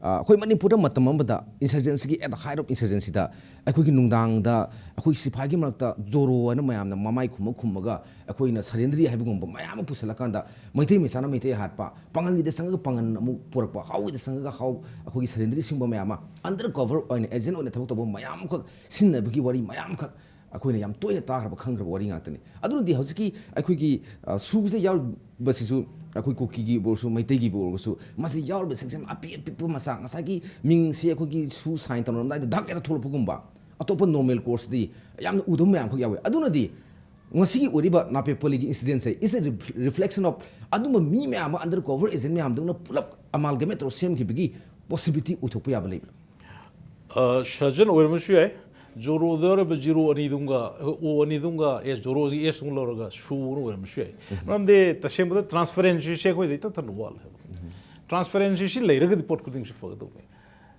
ꯑ, ꯑꯩꯈꯣꯏ ꯃꯅꯤꯄꯨꯔꯗ ꯃꯇꯝ ꯑꯃꯗ insurgencyꯒꯤ, at the height of insurgencyꯗ, ꯑꯩꯈꯣꯏꯒꯤ ꯅꯨꯡꯗꯥꯡꯗ ꯑꯩꯈꯣꯏ ꯁꯤꯐꯥꯏꯒꯤ ꯃꯔꯛꯇ ꯖꯣꯔꯣ ꯍꯥꯏꯅ ꯃꯌꯥꯝꯅ ꯃꯃꯥꯏ ꯈꯨꯝꯃ ꯈꯨꯝꯃꯒ ꯑꯩꯈꯣꯏꯅ surrenderꯤ ꯍꯥꯏꯕꯒꯨꯝꯕ ꯃꯌꯥꯝ ꯑꯃ ꯄꯨꯁꯜꯂꯀꯥꯟꯗ, ꯃꯩꯇꯩ ꯃꯆꯥꯅ ꯃꯩꯇꯩ ꯍꯥꯠꯄ, ꯄꯥꯉꯜꯒꯤꯗ ꯆꯪꯉꯒ ꯄꯥꯉꯜ ꯑꯃꯨꯛ ꯄꯨꯔꯛꯄ, ꯍꯥꯎꯒꯤꯗ ꯆꯪꯉꯒ ꯍꯥꯎ, ꯑꯩꯈꯣꯏꯒꯤ surrenderꯤ ꯁꯤꯒꯨꯝꯕ ꯃꯌꯥꯝ ꯑꯃ, under cover ꯑꯣꯏꯅ, agent ꯑꯣꯏꯅ ꯊꯕꯛ ꯇꯧꯕ ꯃꯌꯥꯝ ꯑꯃꯈꯛ ꯁꯤꯖꯤꯟꯅꯕꯒꯤ ꯋꯥꯔꯤ ꯃꯌꯥꯝ ꯑꯃꯈꯛ ꯑꯩꯈꯣꯏꯅ ꯌꯥꯝ ꯇꯣꯏꯅ ꯇꯥꯈ꯭ꯔꯕ, ꯈꯪꯈ꯭ꯔꯕ ꯋꯥꯔꯤ ꯉꯥꯛꯇꯅꯤ꯫ ꯑꯗꯨꯅꯗꯤ ꯍꯧꯖꯤꯛꯀꯤ ꯑꯩꯈꯣꯏꯒꯤ, ꯑ, ꯁꯨꯁꯤꯗ ꯌꯥꯎꯔꯤꯕꯁꯤꯁꯨ, ꯑꯩꯈꯣꯏ ꯀꯨꯀꯤꯒꯤꯕꯨ ꯑꯣꯏꯔꯁꯨ, ꯃꯩꯇꯩꯒꯤꯕꯨ ꯑꯣꯏꯔꯒꯁꯨ, ꯃꯁꯤ ꯌꯥꯎꯔꯤꯕꯁꯤꯡꯁꯦ ꯑꯄꯤꯛ ꯑꯄꯤꯛꯄ ꯃꯆꯥ, ꯉꯁꯥꯏꯒꯤ ꯃꯤꯡꯁꯦ ꯑꯩꯈꯣꯏꯒꯤ ꯁꯨ sign ꯇꯧꯅꯔꯝꯗꯥꯏꯗ ꯗꯛ ꯍꯦꯛꯇ ꯊꯣꯛꯂꯛꯄꯒꯨꯝꯕ, ꯑꯇꯣꯞꯄ normal courseꯇꯗꯤ ꯌꯥꯝꯅ ꯎꯗꯕ ꯃꯌꯥꯝ ꯑꯃꯈꯛ ꯌꯥꯎꯋꯤ꯫ ꯑꯗꯨꯅꯗꯤ ꯉꯁꯤꯒꯤ ꯑꯣꯏꯔꯤꯕ ꯅꯥꯄꯦꯠ ꯄꯣꯂꯤꯒꯤ incidenceꯁꯦ is a ref-, reflection of ꯑꯗꯨꯝꯕ ꯃꯤ ꯃꯌꯥꯝ ꯑꯃ, undercover agent ꯃꯌꯥꯝꯗꯧꯅ ꯄꯨꯂꯞ amalgamate ꯇꯧꯔ ꯁꯦꯝꯈꯤꯕꯒꯤ possibility ꯑꯣꯏꯊꯣꯛꯄ ꯌꯥꯕ ꯂꯩꯕ꯭ꯔꯥ? ꯑ, surgeon ꯑꯣꯏꯔꯝꯕꯁꯨ ꯌꯥꯏ꯫ ꯖꯣꯔꯣꯗ ꯑꯣꯏꯔꯕ ꯖꯤꯔꯣ ꯑꯅꯤꯗꯨꯝꯒ, ꯑꯣ ꯑꯅꯤꯗꯨꯝꯒ, ꯑꯦꯁ ꯖꯣꯔꯣꯁꯤ ꯑꯦꯁ ꯇꯨꯝ ꯂꯧꯔꯒ ꯁꯨꯅ ꯑꯣꯏꯔꯝꯕꯁꯨ ꯌꯥꯏ꯫ ꯃꯔꯝꯗꯤ ꯇꯁꯦꯡꯕꯗ transparencyꯁꯦ ꯑꯩꯈꯣꯏꯗ ꯏꯇꯠ ꯇꯠꯅ ꯋꯥꯠꯂꯦꯕ꯫ Transparencyꯁꯤ ꯂꯩꯔꯒꯗꯤ ꯄꯣꯠ ꯈꯨꯗꯤꯡꯁꯤ ꯐꯒꯗꯧꯕꯅꯤ꯫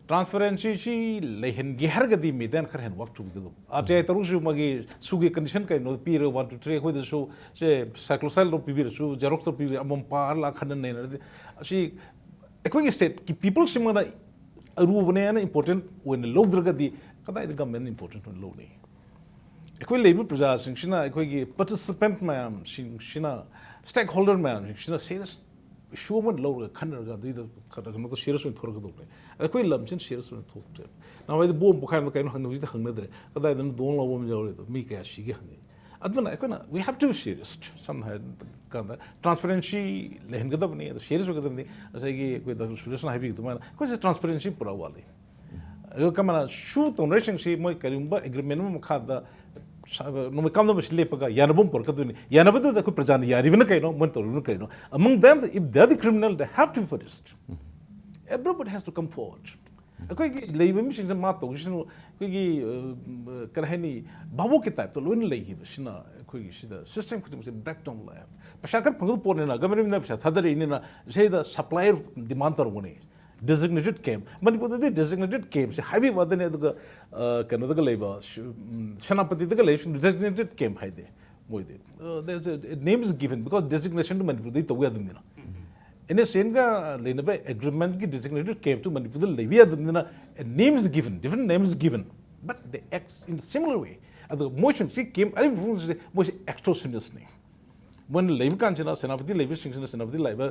Transparencyꯁꯤ ꯂꯩꯍꯟꯒꯦ ꯍꯥꯏꯔꯒꯗꯤ ꯃꯦꯗꯥꯝ ꯈꯔ ꯍꯦꯟꯅ work ꯇꯧꯕꯤꯒꯗꯧꯕ꯫ ꯑꯥꯔ ꯇꯤ ꯑꯥꯏ ꯇꯔꯨꯛꯁꯨ ꯃꯥꯒꯤ ꯁꯨꯒꯤ condition ꯀꯩꯅꯣ ꯄꯤꯔꯒ, one, two, three, ꯑꯩꯈꯣꯏꯗꯁꯨ ꯁꯦ cycloxyleꯗꯣ ꯄꯤꯕꯤꯔꯁꯨ, Xeroxꯇꯣ ꯄꯤꯕꯤꯔ, ꯑꯃꯃꯝ ꯄꯥꯔ ꯂꯥꯛ ꯈꯟꯅ ꯅꯩꯅꯔꯗꯤ, ꯑꯁꯤ ꯑꯩꯈꯣꯏꯒꯤ stateꯀꯤ peopleꯁꯤꯃꯅ ꯑꯔꯨꯕꯅꯦꯅ important ꯑꯣꯏꯅ ꯂꯧꯗ꯭ꯔꯒꯗꯤ ꯀꯗꯥꯏꯗ governmentꯅ important ꯑꯣꯏꯅ ꯂꯧꯅꯤ? ꯑꯩꯈꯣꯏ ꯂꯩꯔꯤꯕ ꯄ꯭ꯔꯖꯥꯁꯤꯡꯁꯤꯅ, ꯑꯩꯈꯣꯏꯒꯤ participant ꯃꯌꯥꯝꯁꯤꯡꯁꯤꯅ, stakeholder ꯃꯌꯥꯝꯁꯤꯡꯁꯤꯅ serious issue ꯑꯃ ꯂꯧꯔꯒ ꯈꯟꯅꯔꯒ ꯑꯗꯨꯏꯗ ꯈꯔ ꯀꯩꯅꯣꯗꯣ serious ꯑꯣꯏꯅ ꯊꯣꯔꯛꯀꯗꯧꯕꯅꯦ꯫ ꯑꯩꯈꯣꯏ ꯂꯝꯁꯤꯅ serious ꯑꯣꯏꯅ ꯊꯣꯛꯇ꯭ꯔꯦꯕ꯫ ꯅꯍꯥꯟꯋꯥꯏꯗꯤ ꯕꯣꯝ ꯄꯣꯈꯥꯏꯕꯗ ꯀꯩꯅꯣ ꯍꯪꯅ ꯍꯧꯖꯤꯛꯇꯤ ꯍꯪꯅꯗ꯭ꯔꯦ꯫ ꯀꯗꯥꯏꯗꯅꯣ ꯗꯣꯡ ꯂꯥꯎꯕ ꯑꯃ ꯌꯥꯎꯔꯦ ꯑꯗꯣ ꯃꯤ ꯀꯌꯥ ꯁꯤꯒꯦ ꯍꯪꯉꯤ꯫ ꯑꯗꯨꯅ ꯑꯩꯈꯣꯏꯅ we have to be serious꯫ ꯁꯝꯅ ꯍꯥꯏꯔ ꯀꯥꯟꯗ transparency ꯂꯩꯍꯟꯒꯗꯕꯅꯤ, ꯑꯗꯣ serious ꯑꯣꯏꯒꯗꯕꯅꯤ꯫ ꯉꯁꯥꯏꯒꯤ ꯑꯩꯈꯣꯏ ꯗꯥꯛꯇꯔ ꯁꯨꯔꯦꯁꯅ ꯍꯥꯏꯕꯤꯈꯤꯕ ꯑꯗꯨꯃꯥꯏꯅ ꯑꯩꯈꯣꯏꯁꯦ transparency ꯄꯨꯔꯥ ꯋꯥꯠꯂꯤ꯫ ꯑꯗꯨꯒ ꯀꯃꯥꯏꯅ ꯁꯨ ꯇꯧꯅꯔꯤꯁꯤꯡꯁꯤ ꯃꯣꯏ ꯀꯔꯤꯒꯨꯝꯕ agreement ꯑꯃ ꯃꯈꯥꯗ ꯁ-, ꯅꯣꯡꯃꯩ ꯀꯥꯞꯅꯕꯁꯤ ꯂꯦꯞꯄꯒ ꯌꯥꯅꯕ ꯑꯃ ꯄꯨꯔꯛꯀꯗꯣꯏꯅꯤ꯫ ꯌꯥꯅꯕꯗꯨꯗ ꯑꯩꯈꯣꯏ ꯄ꯭ꯔꯖꯥꯅ ꯌꯥꯔꯤꯕꯅ ꯀꯩꯅꯣ, ꯃꯣꯏꯅ ꯇꯧꯔꯤꯕꯅ ꯀꯩꯅꯣ? Among them, if they are the criminal, they have to be punished. Everybody has to come forward. ꯑꯩꯈꯣꯏꯒꯤ ꯂꯩꯕ ꯃꯤꯁꯤꯡꯁꯦ ꯃꯥ ꯇꯧꯈꯤꯁꯅꯨ, ꯑꯩꯈꯣꯏꯒꯤ, ꯑ, ꯀꯔꯤ ꯍꯥꯏꯅꯤ, ꯚꯥꯕꯣꯛꯀꯤ type ꯇ ꯂꯣꯏꯅ ꯂꯩꯈꯤꯕꯁꯤꯅ ꯑꯩꯈꯣꯏꯒꯤ ꯁꯤꯗ system ꯈꯨꯗꯤꯡꯃꯛꯁꯦ breakdown ꯂꯥꯛꯑꯦ꯫ ꯄꯩꯁꯥ ꯈꯔ ꯐꯪꯒꯗꯕ ꯄꯣꯠꯅꯤꯅ, government ꯅ ꯄꯩꯁꯥ ꯊꯥꯗꯔꯛꯏꯅꯤꯅ ꯁꯤꯗ supplier demand ꯇꯧꯔꯝꯒꯅꯤ꯫ Designated camp, ꯃꯅꯤꯄꯨꯔꯗꯗꯤ designated camp ꯁꯦ ꯍꯥꯏꯕꯒꯤ ꯋꯥꯗꯅꯤ, ꯑꯗꯨꯒ, ꯑ, ꯀꯩꯅꯣꯗꯒ ꯂꯩꯕ, ꯁ-, ꯎꯝ, ꯁꯦꯅꯥꯄꯇꯤꯗꯒ ꯂꯩꯕꯁꯤꯡ designated camp ꯍꯥꯏꯗꯦ ꯃꯣꯏꯗꯤ꯫ ꯑ, there's a, a name is given because designation ꯗꯨ ꯃꯅꯤꯄꯨꯔꯗꯗꯤ ꯇꯧꯕ ꯌꯥꯗꯕꯅꯤꯅ꯫ NSCN ꯒ ꯂꯩꯅꯕ agreement ꯀꯤ designated camp ꯇꯨ ꯃꯅꯤꯄꯨꯔꯗ ꯂꯩꯕ ꯌꯥꯗꯕꯅꯤꯅ, a name is given, different name is given, but they act in similar way꯫ ꯑꯗꯨꯒ ꯃꯣꯏꯁꯤꯡꯁꯤ camp ꯑꯔꯤꯕ ꯃꯐꯝꯁꯤꯡꯁꯦ ꯃꯣꯏꯁꯦ extortionist ꯅꯤ꯫ ꯃꯣꯏꯅ ꯂꯩꯕ ꯀꯥꯟꯁꯤꯗ ꯁꯦꯅꯥꯄꯇꯤ ꯂꯩꯕꯁꯤꯡꯁꯤꯅ ꯁꯦꯅꯥꯄꯇꯤ ꯂꯩꯕ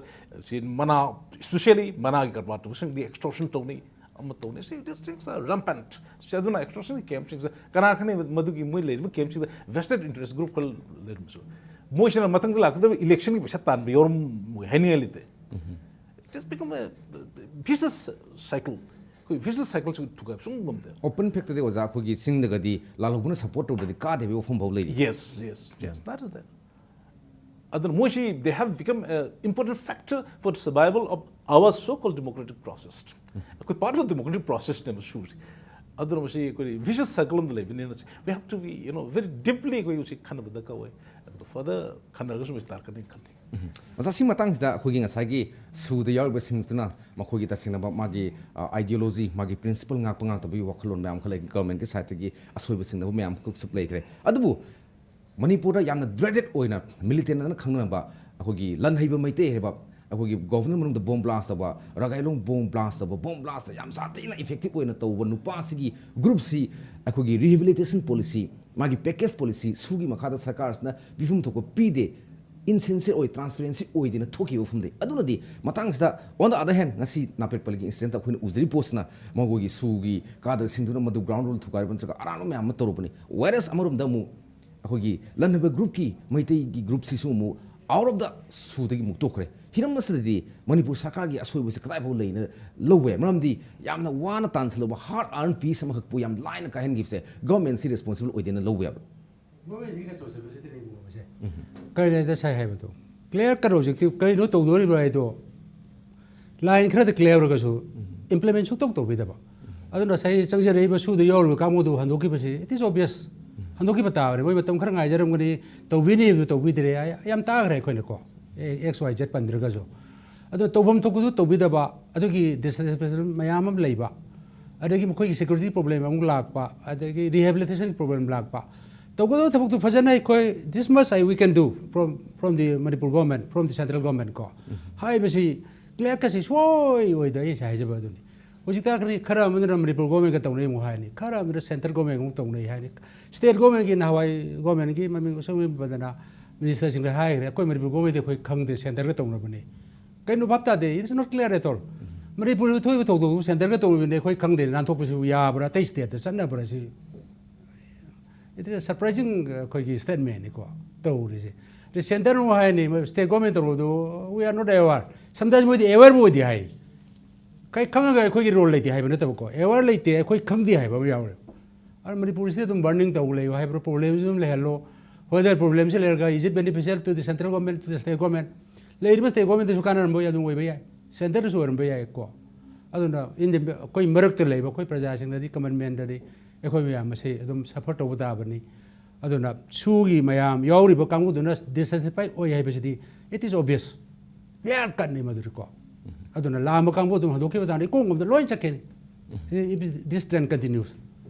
ꯁꯤ ꯃꯅꯥ, especially ꯃꯅꯥꯒꯤ ꯀꯔꯕꯥꯔ ꯇꯧꯕꯁꯤꯡꯗꯤ extortion ꯇꯧꯅꯤ, ꯑꯃ ꯇꯧꯅꯤ꯫ See, these things are rampant꯫ ꯁꯤ ꯑꯗꯨꯅ extortion camp ꯁꯤꯡꯁꯤꯗ ꯀꯅꯥ ꯈꯪꯅꯤ ꯃꯗꯨꯒꯤ ꯃꯣꯏ ꯂꯩꯔꯤꯕ camp ꯁꯤꯡꯗ vested interest group ꯈꯔ ꯂꯩꯔꯝꯕꯁꯨ꯫ ꯃꯣꯏꯁꯤꯅ ꯃꯊꯪꯗ ꯂꯥꯛꯀꯗꯕ election ꯒꯤ ꯄꯩꯁꯥ ꯇꯥꯟꯕ ꯌꯥꯎꯔꯝꯃꯣꯏ ꯍꯥꯏꯅꯤꯡꯉꯥꯏ ꯂꯩꯇꯦ꯫ It has become a vicious cycle꯫ ꯑꯩꯈꯣꯏ vicious cycle ꯁꯤ ꯊꯨꯒꯥꯏꯕ ꯁꯨꯡꯉꯝ ꯉꯝꯗꯦ꯫ Open fact ꯇꯗꯤ ꯑꯣꯖꯥ, ꯑꯩꯈꯣꯏꯒꯤ ꯆꯤꯡꯗꯒꯗꯤ ꯂꯥꯜꯍꯧꯕꯅ support ꯇꯧꯗ꯭ꯔꯗꯤ ꯀꯥꯗꯦ ꯍꯥꯏꯕꯒꯤ ꯋꯥꯐꯝ ꯐꯥꯎ ꯂꯩꯔꯤ꯫ Yes, yes, yes, that is there꯫ ꯑꯗꯨꯅ ꯃꯣꯏꯁꯤ, they have become a important factor for the survival of our so called democratic process꯫ ꯑꯩꯈꯣꯏ part of democratic process ꯅꯦꯕ ꯁꯨꯔꯤ꯫ ꯑꯗꯨꯅ ꯃꯁꯤ ꯑꯩꯈꯣꯏ vicious cycle ꯑꯃꯗ ꯂꯩꯕꯅꯤꯅ we have to be, you know, very deeply ꯑꯩꯈꯣꯏ ꯃꯁꯤ ꯈꯟꯅꯕ ꯗꯔꯀꯥꯔ ꯑꯣꯏ꯫ ꯑꯗꯨꯒ further ꯈꯟꯅꯔꯒꯁꯨ ꯃꯁꯤ ꯇꯥꯔꯛꯀꯅꯤ ꯈꯜꯂꯤ꯫ ꯎꯝ꯫ ꯑꯣꯖꯥ, ꯁꯤ ꯃꯇꯥꯡꯁꯤꯗ ꯑꯩꯈꯣꯏꯒꯤ ꯉꯁꯥꯏꯒꯤ ꯁꯨꯗ ꯌꯥꯎꯔꯤꯕꯁꯤꯡꯁꯤꯅ ꯃꯈꯣꯏꯒꯤ ꯇꯁꯦꯡꯅꯕ ꯃꯥꯒꯤ, ꯑ, ideology, ꯃꯥꯒꯤ principle ꯉꯥꯛꯄ ꯉꯥꯛꯇꯕꯒꯤ ꯋꯥꯈꯜꯂꯣꯟ ꯃꯌꯥꯝ ꯑꯃꯈꯛ ꯂꯩ, government ꯀꯤ side ꯇꯒꯤ ꯑꯁꯣꯏꯕ ꯆꯤꯡꯅꯕ ꯃꯌꯥꯝ ꯑꯃꯈꯛꯁꯨ ꯂꯩꯈ꯭ꯔꯦ꯫ ꯑꯗꯨꯕꯨ ꯃꯅꯤꯄꯨꯔꯗ ꯌꯥꯝꯅ dreaded ꯑꯣꯏꯅ ꯃꯤꯂꯤꯇꯦꯟ ꯑꯅ ꯈꯪꯅꯔꯝꯕ ꯑꯩꯈꯣꯏꯒꯤ ꯂꯟ ꯍꯩꯕ ꯃꯩꯇꯩ ꯍꯥꯏꯕ, ꯑꯩꯈꯣꯏꯒꯤ government ꯃꯅꯨꯡꯗ bomb blast ꯇꯧꯕ, ꯔꯒꯥꯏꯂꯣꯡ bomb blast ꯇꯧꯕ, bomb blast ꯌꯥꯝ ꯁꯥꯊꯤꯅ effective ꯑꯣꯏꯅ ꯇꯧꯕ ꯅꯨꯄꯥꯁꯤꯒꯤ group ꯁꯤ ꯑꯩꯈꯣꯏꯒꯤ rehabilitation policy, ꯃꯥꯒꯤ package policy, ꯁꯨꯒꯤ ꯃꯈꯥꯗ ꯁꯔꯀꯥꯔꯁꯤꯅ ꯄꯤꯐꯝ ꯊꯣꯛꯄ ꯄꯤꯗꯦ꯫ ꯏꯟꯁꯤꯟꯁꯤ ꯑꯣꯏ ꯇ꯭ꯔꯥꯟꯁꯄꯦꯔꯦꯟꯁꯤ ꯑꯣꯏꯗꯅ ꯊꯣꯛꯈꯤꯕ ꯋꯥꯐꯝꯗꯤ ꯑꯗꯨꯅꯗꯤ ꯃꯇꯥꯡꯁꯤꯗ on the other hand ꯉꯁꯤ ꯅꯥꯄꯦꯠꯄꯜꯒꯤ ꯏꯟꯁꯤꯗꯦꯟꯇ ꯑꯩꯈꯣꯏꯅ ꯎꯖꯔꯤ ꯄꯣꯠꯁꯤꯅ ꯃꯈꯣꯏꯒꯤ ꯁꯨꯒꯤ ꯀꯥꯗ ꯁꯤꯡꯗꯨꯅ ꯃꯗꯨ ꯒ꯭ꯔꯥꯎꯟ ꯔꯨꯜ ꯊꯨꯒꯥꯏꯔꯕ ꯅꯠꯇ꯭ꯔꯒ ꯑꯔꯥꯟꯕ ꯃꯌꯥꯝ ꯑꯃ ꯇꯧꯔꯨꯕꯅꯤ꯫ Whereas ꯑꯃꯔꯣꯝꯗ ꯑꯃꯨꯛ ꯑꯩꯈꯣꯏꯒꯤ ꯂꯟꯍꯦꯟꯕ ꯒ꯭ꯔꯨꯞꯀꯤ ꯃꯩꯇꯩꯒꯤ ꯒ꯭ꯔꯨꯞꯁꯤꯁꯨ ꯑꯃꯨꯛ out of the ꯁꯨꯗꯒꯤ ꯑꯃꯨꯛ ꯇꯣꯛꯈ꯭ꯔꯦ꯫ ꯍꯤꯔꯝ ꯑꯁꯤꯗꯗꯤ ꯃꯅꯤꯄꯨꯔ ꯁꯔꯀꯥꯔꯒꯤ ꯑꯁꯣꯏꯕꯁꯤ ꯀꯗꯥꯏꯐꯥꯎ ꯂꯩꯅ ꯂꯧꯋꯦ? ꯃꯔꯝꯗꯤ ꯌꯥꯝꯅ ꯋꯥꯅ ꯇꯥꯟꯁꯤꯜꯂꯨꯕ hard earned fees ꯑꯃꯈꯛꯄꯨ ꯌꯥꯝ ꯂꯥꯏꯅ ꯀꯥꯏꯍꯟꯈꯤꯕꯁꯦ governmentꯁꯤ responsible ꯑꯣꯏꯗꯦꯅ ꯂꯧꯕ ꯌꯥꯕ꯭ꯔꯥ? Governmentꯁꯤꯒꯤ responsibilityꯅꯦ ꯏꯕꯨꯡꯉꯣ ꯃꯁꯦ꯫ ꯀꯔꯤꯅꯣ ꯉꯁꯥꯏ ꯍꯥꯏꯕꯗꯣ? Clear cut objective ꯀꯔꯤꯅꯣ ꯇꯧꯗꯣꯔꯤꯕ ꯍꯥꯏꯗꯣ? Line ꯈꯔꯗ clear ꯑꯣꯏꯔꯒꯁꯨ implement ꯁꯨꯡꯇꯧ ꯇꯧꯕꯤꯗꯕ꯫ ꯑꯗꯨꯅ ꯉꯁꯥꯏ ꯆꯪꯖꯔꯛꯏꯕ ꯁꯨꯗ ꯌꯥꯎꯔꯤꯕ ꯀꯥꯡꯕꯨꯗꯨ ꯍꯟꯗꯣꯛꯈꯤꯕꯁꯤ it is obvious꯫ ꯍꯟꯗꯣꯛꯈꯤꯕ ꯇꯥꯕꯅꯤ꯫ ꯃꯣꯏ ꯃꯇꯝ ꯈꯔ ꯉꯥꯏꯖꯔꯝꯒꯅꯤ, ꯇꯧꯕꯤꯅꯤ ꯍꯥꯏꯕꯗꯨ ꯇꯧꯕꯤꯗ꯭ꯔꯦ꯫ ꯑꯩ ꯌꯥꯝ ꯇꯥꯈ꯭ꯔꯦ ꯑꯩꯈꯣꯏꯅꯀꯣ꯫ ꯑꯦ, X Y Z ꯄꯟꯗ꯭ꯔꯒꯁꯨ꯫ ꯑꯗꯣ ꯇꯧꯐꯝ ꯊꯣꯛꯄꯗꯨ ꯇꯧꯕꯤꯗꯕ, ꯑꯗꯨꯒꯤ dissatisfaction ꯃꯌꯥꯝ ꯑꯃ ꯂꯩꯕ, ꯑꯗꯒꯤ ꯃꯈꯣꯏꯒꯤ security problem ꯑꯃꯨꯛ ꯂꯥꯛꯄ, ꯑꯗꯒꯤ rehabilitation problem ꯂꯥꯛꯄ, ꯇꯧꯒꯗꯕ ꯊꯕꯛꯇꯨ ꯐꯖꯅ ꯑꯩꯈꯣꯏ this much I, we can do from, from the Manipur government, from the central government ꯀꯣ ꯍꯥꯏꯕꯁꯤ clear cut ꯁꯤ ꯁꯣꯏ ꯑꯣꯏꯗ ꯑꯩ ꯉꯁꯥꯏ ꯍꯥꯏꯖꯕ ꯑꯗꯨꯅꯤ꯫ ꯍꯧꯖꯤꯛꯇ ꯈꯔ, ꯈꯔ ꯑꯃꯅ ꯃꯅꯤꯄꯨꯔ government ꯀ ꯇꯧꯅꯩ ꯑꯃꯨꯛ ꯍꯥꯏꯅꯤ, ꯈꯔ ꯑꯃꯅ central government ꯑꯃꯨꯛ ꯇꯧꯅꯩ ꯍꯥꯏꯅꯤ꯫ State government ꯀꯤ ꯅꯍꯥꯟꯋꯥꯏ government ꯀꯤ ꯃꯃꯤꯡ ꯑꯁꯪꯕ ꯃꯤꯡ ꯄꯟꯗꯅ minister ꯁꯤꯡꯗ ꯍꯥꯏꯈ꯭ꯔꯦ, ꯑꯩꯈꯣꯏ ꯃꯅꯤꯄꯨꯔ government ꯇꯤ ꯑꯩꯈꯣꯏ ꯈꯪꯗꯦ, centre ꯒ ꯇꯧꯅꯕꯅꯤ꯫ ꯀꯩꯅꯣ ꯚꯥꯞ ꯇꯥꯗꯦ, it is not clear at all꯫ ꯃꯅꯤꯄꯨꯔꯗ ꯊꯣꯛꯏꯕ ꯊꯧꯗꯣꯛꯇꯨ centre ꯒ ꯇꯧꯅꯕꯅꯤ ꯑꯩꯈꯣꯏ ꯈꯪꯗꯦ, ꯅꯥꯟꯊꯣꯛꯄꯁꯤꯕꯨ ꯌꯥꯕ꯭ꯔꯥ, ꯑꯇꯩ state ꯇ ꯆꯠꯅꯕ꯭ꯔꯥ ꯁꯤ? It is a surprising ꯑꯩꯈꯣꯏꯒꯤ statement ꯅꯤꯀꯣ ꯇꯧꯔꯤꯁꯦ꯫ ꯑꯗꯩ centre ꯅ ꯑꯃꯨꯛ ꯍꯥꯏꯅꯤ, state government ꯇꯧꯔꯨꯕꯗꯨ we are not aware꯫ Sometimes ꯃꯣꯏꯗꯤ aware ꯕꯨ ꯑꯣꯏꯗꯦ ꯍꯥꯏ꯫ ꯀꯩ ꯈꯪꯉꯒ ꯑꯩꯈꯣꯏꯒꯤ role ꯂꯩꯇꯦ ꯍꯥꯏꯕ ꯅꯠꯇꯕꯀꯣ, aware ꯂꯩꯇꯦ, ꯑꯩꯈꯣꯏ ꯈꯪꯗꯦ ꯍꯥꯏꯕ ꯑꯃ ꯌꯥꯎꯔꯦ꯫ ꯑꯗꯨꯅ ꯃꯅꯤꯄꯨꯔꯁꯤꯗ ꯑꯗꯨꯝ burning ꯇꯧ ꯂꯩꯌꯨ ꯍꯥꯏꯕ꯭ꯔꯥ, problem ꯁꯤ ꯑꯗꯨꯝ ꯂꯩꯍꯜꯂꯣ꯫ Whether problem ꯁꯤ ꯂꯩꯔꯒ is it beneficial to the central government, to the state government? ꯂꯩꯔꯤꯕ state government ꯇꯁꯨ ꯀꯥꯟꯅꯔꯝꯕ ꯌꯥꯏ, ꯑꯗꯨꯝ ꯑꯣꯏꯕ ꯌꯥꯏ, centre ꯗꯁꯨ ꯑꯣꯏꯔꯝꯕ ꯌꯥꯏꯀꯣ꯫ ꯑꯗꯨꯅ in the, ꯑꯩꯈꯣꯏ ꯃꯔꯛꯇ ꯂꯩꯕ ꯑꯩꯈꯣꯏ ꯄ꯭ꯔꯖꯥꯁꯤꯡꯗꯗꯤ, common man ꯗꯗꯤ ꯑꯩꯈꯣꯏ ꯃꯌꯥꯝ ꯑꯁꯤ ꯑꯗꯨꯝ suffer ꯇꯧꯕ ꯇꯥꯕꯅꯤ꯫ ꯑꯗꯨꯅ ꯁꯨꯒꯤ ꯃꯌꯥꯝ ꯌꯥꯎꯔꯤꯕ ꯀꯥꯡꯕꯨꯗꯨꯅ dissatisfied ꯑꯣꯏ ꯍꯥꯏꯕꯁꯤꯗꯤ it is obvious, clear cut ꯅꯤ ꯃꯗꯨꯗꯤꯀꯣ꯫ ꯑꯗꯨꯅ ꯂꯥꯛꯑꯝꯕ ꯀꯥꯡꯕꯨ ꯑꯗꯨꯝ ꯍꯟꯗꯣꯛꯈꯤꯕ ꯇꯥꯔꯗꯤ ꯏꯀꯣꯡ ꯀꯣꯡꯗ ꯂꯣꯏ ꯆꯠꯈꯤꯅꯤ꯫ This trend continues꯫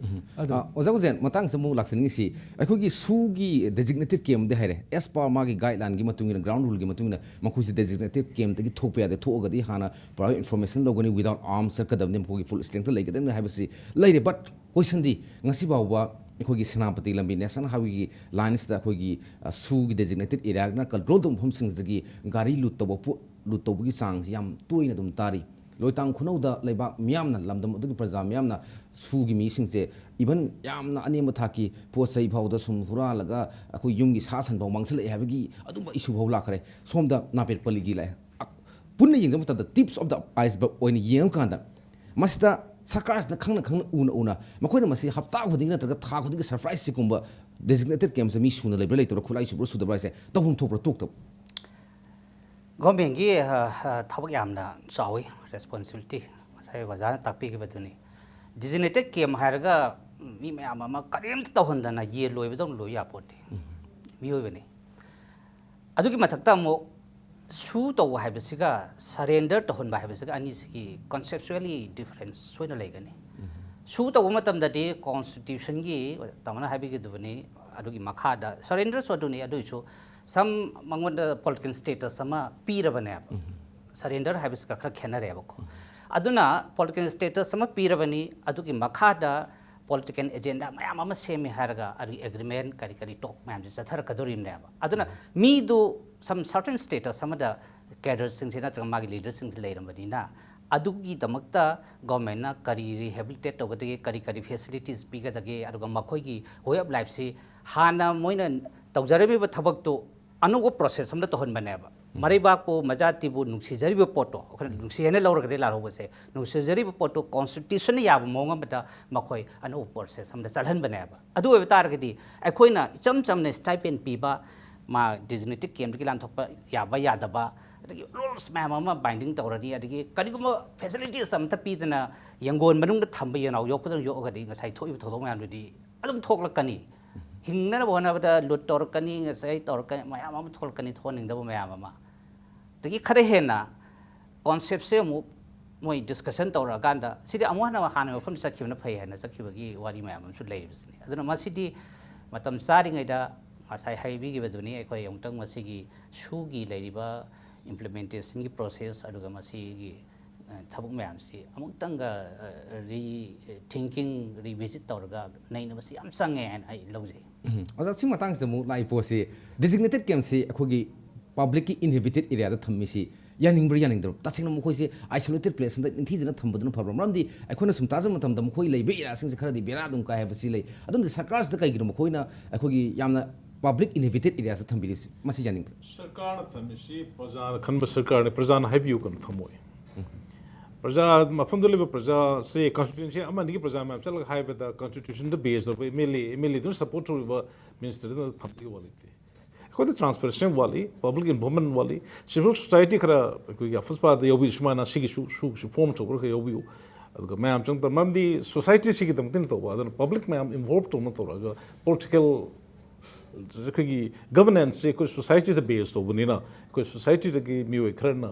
ꯑꯗꯨ ꯑ, ꯑꯣꯖꯥ ꯎꯖꯦꯟ, ꯃꯇꯥꯡꯁꯤꯗ ꯑꯃꯨꯛ ꯂꯥꯛꯆꯅꯤꯡꯉꯤꯁꯤ, ꯑꯩꯈꯣꯏꯒꯤ ꯁꯨꯒꯤ designated camp ꯗꯤ ꯍꯥꯏꯔꯦ, as per ꯃꯥꯒꯤ guideline ꯒꯤ ꯃꯇꯨꯡ ꯏꯟꯅ, ground rule ꯒꯤ ꯃꯇꯨꯡ ꯏꯟꯅ ꯃꯈꯣꯏꯁꯦ designated camp ꯇꯒꯤ ꯊꯣꯛꯄ ꯌꯥꯗꯦ, ꯊꯣꯛꯑꯒꯗꯤ ꯍꯥꯟꯅ prior information ꯂꯧꯒꯅꯤ, without arms ꯆꯠꯀꯗꯕꯅꯤ, ꯃꯈꯣꯏꯒꯤ full strength ꯂꯩꯒꯗꯕꯅꯤ ꯍꯥꯏꯕꯁꯤ ꯂꯩꯔꯦ꯫ But question ꯗꯤ ꯉꯁꯤ ꯐꯥꯎꯕ ꯑꯩꯈꯣꯏꯒꯤ ꯁꯦꯅꯥꯄꯇꯤ ꯂꯝꯕꯤ ꯅꯦꯁꯅꯦꯜ ꯍꯥꯏꯋꯦꯒꯤ ꯂꯥꯏꯟꯁꯤꯗ ꯑꯩꯈꯣꯏꯒꯤ, ꯑ, ꯁꯨꯒꯤ ꯗꯦꯖꯤꯒꯅꯦꯇꯦꯗ ꯑꯦꯔꯤꯌꯥꯅ ꯀꯟꯇ꯭ꯔꯣꯜ ꯇꯧꯕ ꯃꯐꯝꯁꯤꯡꯁꯤꯗꯒꯤ ꯒꯥꯔꯤ ꯂꯨꯠ ꯇꯧꯕ, ꯄꯣꯠ ꯂꯨꯠ ꯇꯧꯕꯒꯤ ꯆꯥꯡꯁꯤ ꯌꯥꯝ ꯇꯣꯏꯅ ꯑꯗꯨꯝ ꯇꯥꯔꯤ꯫ ꯂꯣꯏꯇꯥꯡ ꯈꯨꯅꯧꯗ ꯂꯩꯕꯥꯛ ꯃꯤꯌꯥꯝꯅ, ꯂꯝꯗꯝ ꯑꯗꯨꯒꯤ ꯄ꯭ꯔꯖꯥ ꯃꯤꯌꯥꯝꯅ ꯁꯨꯒꯤ ꯃꯤꯁꯤꯡꯁꯦ ꯏꯚꯟ ꯌꯥꯝꯅ ꯑꯅꯦꯝꯕ ꯊꯥꯛꯀꯤ ꯄꯣꯠ ꯆꯩ ꯐꯥꯎꯗ ꯁꯨꯝ ꯍꯨꯔꯥꯜꯂꯒ ꯑꯩꯈꯣꯏ ꯌꯨꯝꯒꯤ ꯁꯥ ꯁꯟ ꯐꯥꯎ ꯃꯥꯡꯁꯤꯜꯂꯛꯑꯦ ꯍꯥꯏꯕꯒꯤ ꯑꯗꯨꯝꯕ ꯏꯁꯨ ꯐꯥꯎ ꯂꯥꯛꯈ꯭ꯔꯦ꯫ ꯁꯣꯝꯗ ꯅꯥꯄꯦꯠ ꯄꯜꯂꯤꯒꯤ ꯂꯥꯛꯑꯦ꯫ ꯄꯨꯟꯅ ꯌꯦꯡꯖꯕ ꯃꯇꯝꯗ ꯇꯤꯞꯁ ꯑꯣꯐ ꯗ ꯑꯥꯏꯁꯕꯔꯒ ꯑꯣꯏꯅ ꯌꯦꯡꯉꯀꯥꯟꯗ ꯃꯁꯤꯗ ꯁꯔꯀꯥꯔꯁꯤꯅ ꯈꯪꯅ ꯈꯪꯅ ꯎꯅ ꯎꯅ ꯃꯈꯣꯏꯅ ꯃꯁꯤ ꯍꯞꯇꯥ ꯈꯨꯗꯤꯡꯒꯤ ꯅꯠꯇ꯭ꯔꯒ ꯊꯥ ꯈꯨꯗꯤꯡꯒꯤ ꯁꯔꯄ꯭ꯔꯥꯏꯖꯁꯤꯒꯨꯝꯕ ꯗꯦꯖꯤꯒꯅꯦꯇꯦꯗ ꯀꯦꯝꯞꯁꯦ ꯃꯤ ꯁꯨꯅ ꯂꯩꯕ꯭ꯔꯥ ꯂꯩꯇꯕ꯭ꯔꯥ, ꯈꯨꯠꯂꯥꯏ ꯁꯨꯕ꯭ꯔꯥ ꯁꯨꯗꯕ꯭ꯔꯥ ꯍꯥꯏꯁꯦ ꯇꯧꯐꯝ ꯊꯣꯛꯄ꯭ꯔꯥ ꯊꯣꯛꯇꯕ꯭ꯔꯥ? ꯒꯣꯔꯃꯦꯟꯒꯤ ꯊꯕꯛ ꯌꯥꯝꯅ ꯆꯥꯎꯋꯤ, ꯔꯦꯁꯄꯣꯟꯁꯤꯕꯤꯂꯤꯇꯤ꯫ ꯉꯁꯥꯏ ꯑꯣꯖꯥꯅ ꯇꯥꯛꯄꯤꯈꯤꯕꯗꯨꯅꯤ꯫ ꯗꯤꯖꯤꯅꯦꯇꯦꯗ ꯀꯦꯝ ꯍꯥꯏꯔꯒ ꯃꯤ ꯃꯌꯥꯝ ꯑꯃ ꯀꯔꯤꯝꯇ ꯇꯧꯍꯟꯗꯅ ꯌꯦꯟ ꯂꯣꯏꯕꯗꯧꯅ ꯂꯣꯏ ꯌꯥꯄꯣꯠꯇꯦ꯫ ꯃꯤꯑꯣꯏꯕꯅꯤ꯫ ꯑꯗꯨꯒꯤ ꯃꯊꯛꯇ ꯑꯃꯨꯛ ꯁꯨ ꯇꯧꯕ ꯍꯥꯏꯕꯁꯤꯒ ꯁꯔꯦꯟꯗꯔ ꯇꯧꯍꯟꯕ ꯍꯥꯏꯕꯁꯤꯒ ꯑꯅꯤꯁꯤꯒꯤ ꯀꯟꯁꯦꯞꯆꯨꯋꯦꯂꯤ ꯗꯤꯐꯔꯦꯟꯁ ꯁꯣꯏꯅ ꯂꯩꯒꯅꯤ꯫ ꯁꯨ ꯇꯧꯕ ꯃꯇꯝꯗꯗꯤ ꯀꯣꯟꯁꯇꯤꯇ꯭ꯌꯨꯁꯟꯒꯤ ꯇꯥꯃꯣꯅ ꯍꯥꯏꯕꯤꯒꯗꯕꯅꯤ, ꯑꯗꯨꯒꯤ ꯃꯈꯥꯗ ꯁꯔꯦꯟꯗꯔꯁꯨ ꯑꯗꯨꯅꯤ꯫ ꯑꯗꯨꯒꯤꯁꯨ ꯁꯝ ꯃꯉꯣꯟꯗ ꯄꯣꯂꯤꯇꯤꯀꯦꯜ ꯁ꯭ꯇꯦꯇꯁ ꯑꯃ ꯄꯤꯔꯕꯅꯦꯕ꯫ ꯁꯔꯦꯟꯗꯔ ꯍꯥꯏꯕꯁꯤꯒ ꯈꯔ ꯈꯦꯠꯅꯔꯦꯕꯀꯣ꯫ ꯑꯗꯨꯅ ꯄꯣꯂꯤꯇꯤꯀꯦꯜ ꯁ꯭ꯇꯦꯇꯁ ꯑꯃ ꯄꯤꯔꯕꯅꯤ, ꯑꯗꯨꯒꯤ ꯃꯈꯥꯗ ꯄꯣꯂꯤꯇꯤꯀꯦꯜ ꯑꯦꯖꯦꯟꯗꯥ ꯃꯌꯥꯝ ꯑꯃ ꯁꯦꯝꯃꯤ ꯍꯥꯏꯔꯒ ꯑꯗꯨꯒꯤ ꯑꯦꯒ꯭ꯔꯤꯃꯦꯟ ꯀꯔꯤ ꯀꯔꯤ ꯇꯣꯛ ꯃꯌꯥꯝꯁꯦ ꯆꯠꯊꯔꯛꯀꯗꯣꯔꯤꯕꯅꯦꯕ꯫ ꯑꯗꯨꯅ ꯃꯤꯗꯨ ꯁꯝ ꯁꯔꯇꯦꯟ ꯁ꯭ꯇꯦꯇꯁ ꯑꯃꯗ ꯀꯦꯗꯔꯁꯤꯡꯁꯦ ꯅꯠꯇ꯭ꯔꯒ ꯃꯥꯒꯤ ꯂꯤꯗꯔꯁꯤꯡꯁꯦ ꯂꯩꯔꯕꯅꯤꯅ ꯑꯗꯨꯒꯤꯗꯃꯛꯇ ꯒꯣꯔꯃꯦꯟꯅ ꯀꯔꯤ ꯔꯤꯍꯦꯕꯤꯂꯤꯇꯦꯠ ꯇꯧꯒꯗꯒꯦ, ꯀꯔꯤ ꯀꯔꯤ ꯐꯦꯁꯤꯂꯤꯇꯤꯁ ꯄꯤꯒꯗꯒꯦ, ꯑꯗꯨꯒ ꯃꯈꯣꯏꯒꯤ ꯋꯦ ꯑꯣꯐ ꯂꯥꯏꯐꯁꯤ ꯍꯥꯟꯅ ꯃꯣꯏꯅ ꯇꯧꯖꯔꯝꯃꯤꯕ ꯊꯕꯛꯇꯨ ꯑꯅꯧꯕ ꯄ꯭ꯔꯣꯁꯦꯁ ꯑꯃꯗ ꯇꯧꯍꯟꯕꯅꯦꯕ꯫ ꯃꯔꯩꯕꯥꯛꯄꯨ ꯃꯖꯥꯇꯤꯕꯨ ꯅꯨꯡꯁꯤꯖꯔꯤꯕ ꯄꯣꯠꯇꯣ ꯑꯩꯈꯣꯏꯅ ꯅꯨꯡꯁꯤ ꯍꯥꯏꯅ ꯂꯧꯔꯒꯗꯤ ꯂꯥꯜꯍꯧꯕꯁꯦ, ꯅꯨꯡꯁꯤꯖꯔꯤꯕ ꯄꯣꯠꯇꯣ ꯀꯣꯟꯁꯇꯤꯇ꯭ꯌꯨꯁꯟꯅ ꯌꯥꯕ ꯃꯑꯣꯡ ꯑꯃꯗ ꯃꯈꯣꯏ ꯑꯅꯧꯕ ꯄ꯭ꯔꯣꯁꯦꯁ ꯑꯃꯗ ꯆꯠꯍꯟꯕꯅꯦꯕ꯫ ꯑꯗꯨ ꯑꯣꯏꯕ ꯇꯥꯔꯒꯗꯤ ꯑꯩꯈꯣꯏꯅ ꯏꯆꯝ ꯆꯝꯅ ꯁ꯭ꯇꯥꯏꯄꯦꯟ ꯄꯤꯕ, ꯃꯥ ꯗꯤꯖꯤꯅꯦꯇꯦꯗ ꯀꯦꯝꯞꯇꯒꯤ ꯂꯥꯟꯊꯣꯛꯄ ꯌꯥꯕ ꯌꯥꯗꯕ, ꯑꯗꯒꯤ ꯔꯨꯜꯁ ꯃꯌꯥꯝ ꯑꯃ ꯕꯥꯏꯟꯗꯤꯡ ꯇꯧꯔꯅꯤ, ꯑꯗꯒꯤ ꯀꯔꯤꯒꯨꯝꯕ ꯐꯦꯁꯤꯂꯤꯇꯤꯁ ꯑꯝꯇ ꯄꯤꯗꯅ ꯌꯦꯡꯒꯣꯟ ꯃꯅꯨꯡꯗ ꯊꯝꯕ ꯌꯦꯅꯥꯎ ꯌꯣꯛꯄꯗꯧꯅ ꯌꯣꯛꯑꯒꯗꯤ ꯉꯁꯥꯏ ꯊꯣꯛꯏꯕ ꯊꯧꯗꯣꯛ ꯃꯌꯥꯝꯗꯨꯗꯤ ꯑꯗꯨꯝ ꯊꯣꯛꯂꯛꯀꯅꯤ꯫ ꯍꯤꯡꯅꯅꯕ ꯍꯣꯠꯅꯕꯗ ꯂꯨꯠ ꯇꯧꯔꯛꯀꯅꯤ, ꯉꯁꯥꯏ ꯇꯧꯔꯛꯀꯅꯤ, ꯃꯌꯥꯝ ꯑꯃ ꯊꯣꯛꯂꯛꯀꯅꯤ, ꯊꯣꯛꯍꯟꯅꯤꯡꯗꯕ ꯃꯌꯥꯝ ꯑꯃ꯫ ꯑꯗꯒꯤ ꯈꯔ ꯍꯦꯟꯅ ꯀꯣꯟꯁꯦꯞꯁꯦ ꯑꯃꯨꯛ ꯃꯣꯏ ꯗꯤꯁꯀꯁꯟ ꯇꯧꯔꯛꯑꯀꯥꯟꯗ ꯁꯤꯗꯤ ꯑꯃꯨꯛ ꯍꯟꯅ ꯍꯥꯟꯅ ꯃꯐꯝꯗ ꯆꯠꯈꯤꯕꯅ ꯐꯩ ꯍꯥꯏꯅ ꯆꯠꯈꯤꯕꯒꯤ ꯋꯥꯔꯤ ꯃꯌꯥꯝ ꯑꯃꯁꯨ ꯂꯩꯔꯤꯕꯁꯤꯅꯤ꯫ ꯑꯗꯨꯅ ꯃꯁꯤꯗꯤ ꯃꯇꯝ ꯆꯥꯔꯤꯉꯩꯗ ꯉꯁꯥꯏ ꯍꯥꯏꯕꯤꯈꯤꯕꯗꯨꯅꯤ, ꯑꯩꯈꯣꯏ ꯑꯃꯨꯛꯇꯪ ꯃꯁꯤꯒꯤ ꯁꯨꯒꯤ ꯂꯩꯔꯤꯕ ꯏꯝꯄ꯭ꯂꯤꯃꯦꯟꯇꯦꯁꯟꯒꯤ ꯄ꯭ꯔꯣꯁꯦꯁ ꯑꯗꯨꯒ ꯃꯁꯤꯒꯤ ꯊꯕꯛ ꯃꯌꯥꯝꯁꯤ ꯑꯃꯨꯛꯇꯪꯒ ꯔꯤ ꯊꯤꯡꯀꯤꯡ ꯔꯤꯚꯤꯖꯤꯠ ꯇꯧꯔꯒ ꯅꯩꯅꯕꯁꯤ ꯌꯥꯝ ꯆꯪꯉꯦ ꯍꯥꯏꯅ ꯑꯩ ꯂꯧꯖꯩ꯫ ꯎꯝ꯫ ꯑꯣꯖꯥ, ꯁꯤ ꯃꯇꯥꯡꯁꯤꯗ ꯑꯃꯨꯛ ꯂꯥꯛꯏ ꯄꯣꯠꯁꯤ, ꯗꯤꯖꯤꯒꯅꯦꯇꯦꯠ ꯀꯦꯝꯞꯁꯤ ꯑꯩꯈꯣꯏꯒꯤ ꯄꯕ꯭ꯂꯤꯛꯀꯤ ꯏꯟꯍꯦꯕꯤꯇꯦꯠ ꯑꯦꯔꯤꯌꯥꯗ ꯊꯝꯃꯤꯁꯤ ꯌꯥꯅꯤꯡꯕ꯭ꯔꯥ ꯌꯥꯅꯤꯡꯗꯕ꯭ꯔꯥ? ꯇꯁꯦꯡꯅ ꯃꯈꯣꯏꯁꯦ ꯑꯥꯏꯁꯣꯂꯦꯇꯦꯠ ꯄ꯭ꯂꯦꯁ ꯑꯃꯗ ꯅꯤꯡꯊꯤꯖꯅ ꯊꯝꯕꯗꯨꯅ ꯐꯕ꯭ꯔꯥ? ꯃꯔꯝꯗꯤ ꯑꯩꯈꯣꯏꯅ ꯁꯨꯝ ꯇꯥꯖꯕ ꯃꯇꯝꯗ ꯃꯈꯣꯏ ꯂꯩꯕ ꯑꯦꯔꯤꯌꯥꯁꯤꯡꯁꯦ ꯈꯔꯗꯤ ꯕꯦꯔꯥ ꯑꯗꯨꯝ ꯀꯥꯏ ꯍꯥꯏꯕꯁꯤ ꯂꯩ꯫ ꯑꯗꯨꯝꯗꯤ ꯁꯔꯀꯥꯔꯁꯤꯗ ꯀꯩꯒꯤꯅꯣ ꯃꯈꯣꯏꯅ ꯑꯩꯈꯣꯏꯒꯤ ꯌꯥꯝꯅ ꯄꯕ꯭ꯂꯤꯛ ꯏꯟꯍꯦꯕꯤꯇꯦꯠ ꯑꯦꯔꯤꯌꯥꯁꯤꯗ ꯊꯝꯕꯤꯔꯤꯕꯁꯤ? ꯃꯁꯤ ꯌꯥꯅꯤꯡꯕ꯭ꯔꯥ? ꯁꯔꯀꯥꯔꯅ ꯊꯝꯃꯤꯁꯤ ꯄ꯭ꯔꯖꯥꯅ ꯈꯟꯕ ꯁꯔꯀꯥꯔꯅꯤ, ꯄ꯭ꯔꯖꯥꯅ ꯍꯥꯏꯕꯤꯌꯨ ꯀꯩꯅꯣ ꯊꯝꯃꯣꯏ꯫ ꯄ꯭ꯔꯖꯥ, ꯃꯐꯝꯗ ꯂꯩꯕ ꯄ꯭ꯔꯖꯥꯁꯦ, ꯀꯟꯁꯇꯤꯇ꯭ꯌꯨꯟꯁꯤ ꯑꯃ ꯑꯅꯤꯒꯤ ꯄ꯭ꯔꯖꯥ ꯃꯌꯥꯝ ꯆꯠꯂꯒ ꯍꯥꯏꯕꯗ ꯀꯟꯁꯇꯤꯇ꯭ꯌꯨꯁꯟꯗ ꯕꯦꯁ ꯇꯧꯕ M L A, M L ꯑꯦꯗꯨꯅ ꯁꯄꯣꯔꯠ ꯇꯧꯔꯤꯕ ꯃꯤꯅꯤꯁꯇꯔꯗꯨꯅ ꯊꯝꯕꯒꯤ ꯋꯥ ꯂꯩꯇꯦ꯫ ꯑꯩꯈꯣꯏꯗ ꯇ꯭ꯔꯥꯟꯁꯄꯔꯦꯟꯁꯤ ꯋꯥꯠꯂꯤ, ꯄꯕ꯭ꯂꯤꯛ ꯏꯟꯚꯣꯜꯚꯃꯦꯟ ꯋꯥꯠꯂꯤ꯫ ꯁꯤꯚꯤꯜ ꯁꯣꯁꯥꯏꯇꯤ ꯈꯔ ꯑꯩꯈꯣꯏꯒꯤ ꯑꯐꯨꯁꯄꯥꯗ ꯌꯥꯎꯕꯤꯔꯤ, ꯁꯨꯃꯥꯏꯅ ꯁꯤꯒꯤꯁꯨ ꯁꯨꯒꯤꯁꯨ ꯐꯣꯔꯝ ꯇꯧꯕ ꯈꯔ ꯌꯥꯎꯕꯤꯌꯨ꯫ ꯑꯗꯨꯒ ꯃꯌꯥꯝ ꯆꯪꯗ, ꯃꯔꯝꯗꯤ ꯁꯣꯁꯥꯏꯇꯤꯁꯤꯒꯤꯗꯃꯛꯇꯅ ꯇꯧꯕ, ꯑꯗꯨꯅ ꯄꯕ꯭ꯂꯤꯛ ꯃꯌꯥꯝ ꯏꯟꯚꯣꯜꯚ ꯇꯧꯅ ꯇꯧꯔꯒ ꯄꯣꯂꯤꯇꯤꯀꯦꯜ ꯑꯩꯈꯣꯏꯒꯤ ꯒꯚꯔꯅꯦꯟꯁꯁꯦ ꯑꯩꯈꯣꯏ ꯁꯣꯁꯥꯏꯇꯤꯗ ꯕꯦꯁ ꯇꯧꯕꯅꯤꯅ, ꯑꯩꯈꯣꯏ ꯁꯣꯁꯥꯏꯇꯤꯗꯒꯤ ꯃꯤꯑꯣꯏ ꯈꯔꯅ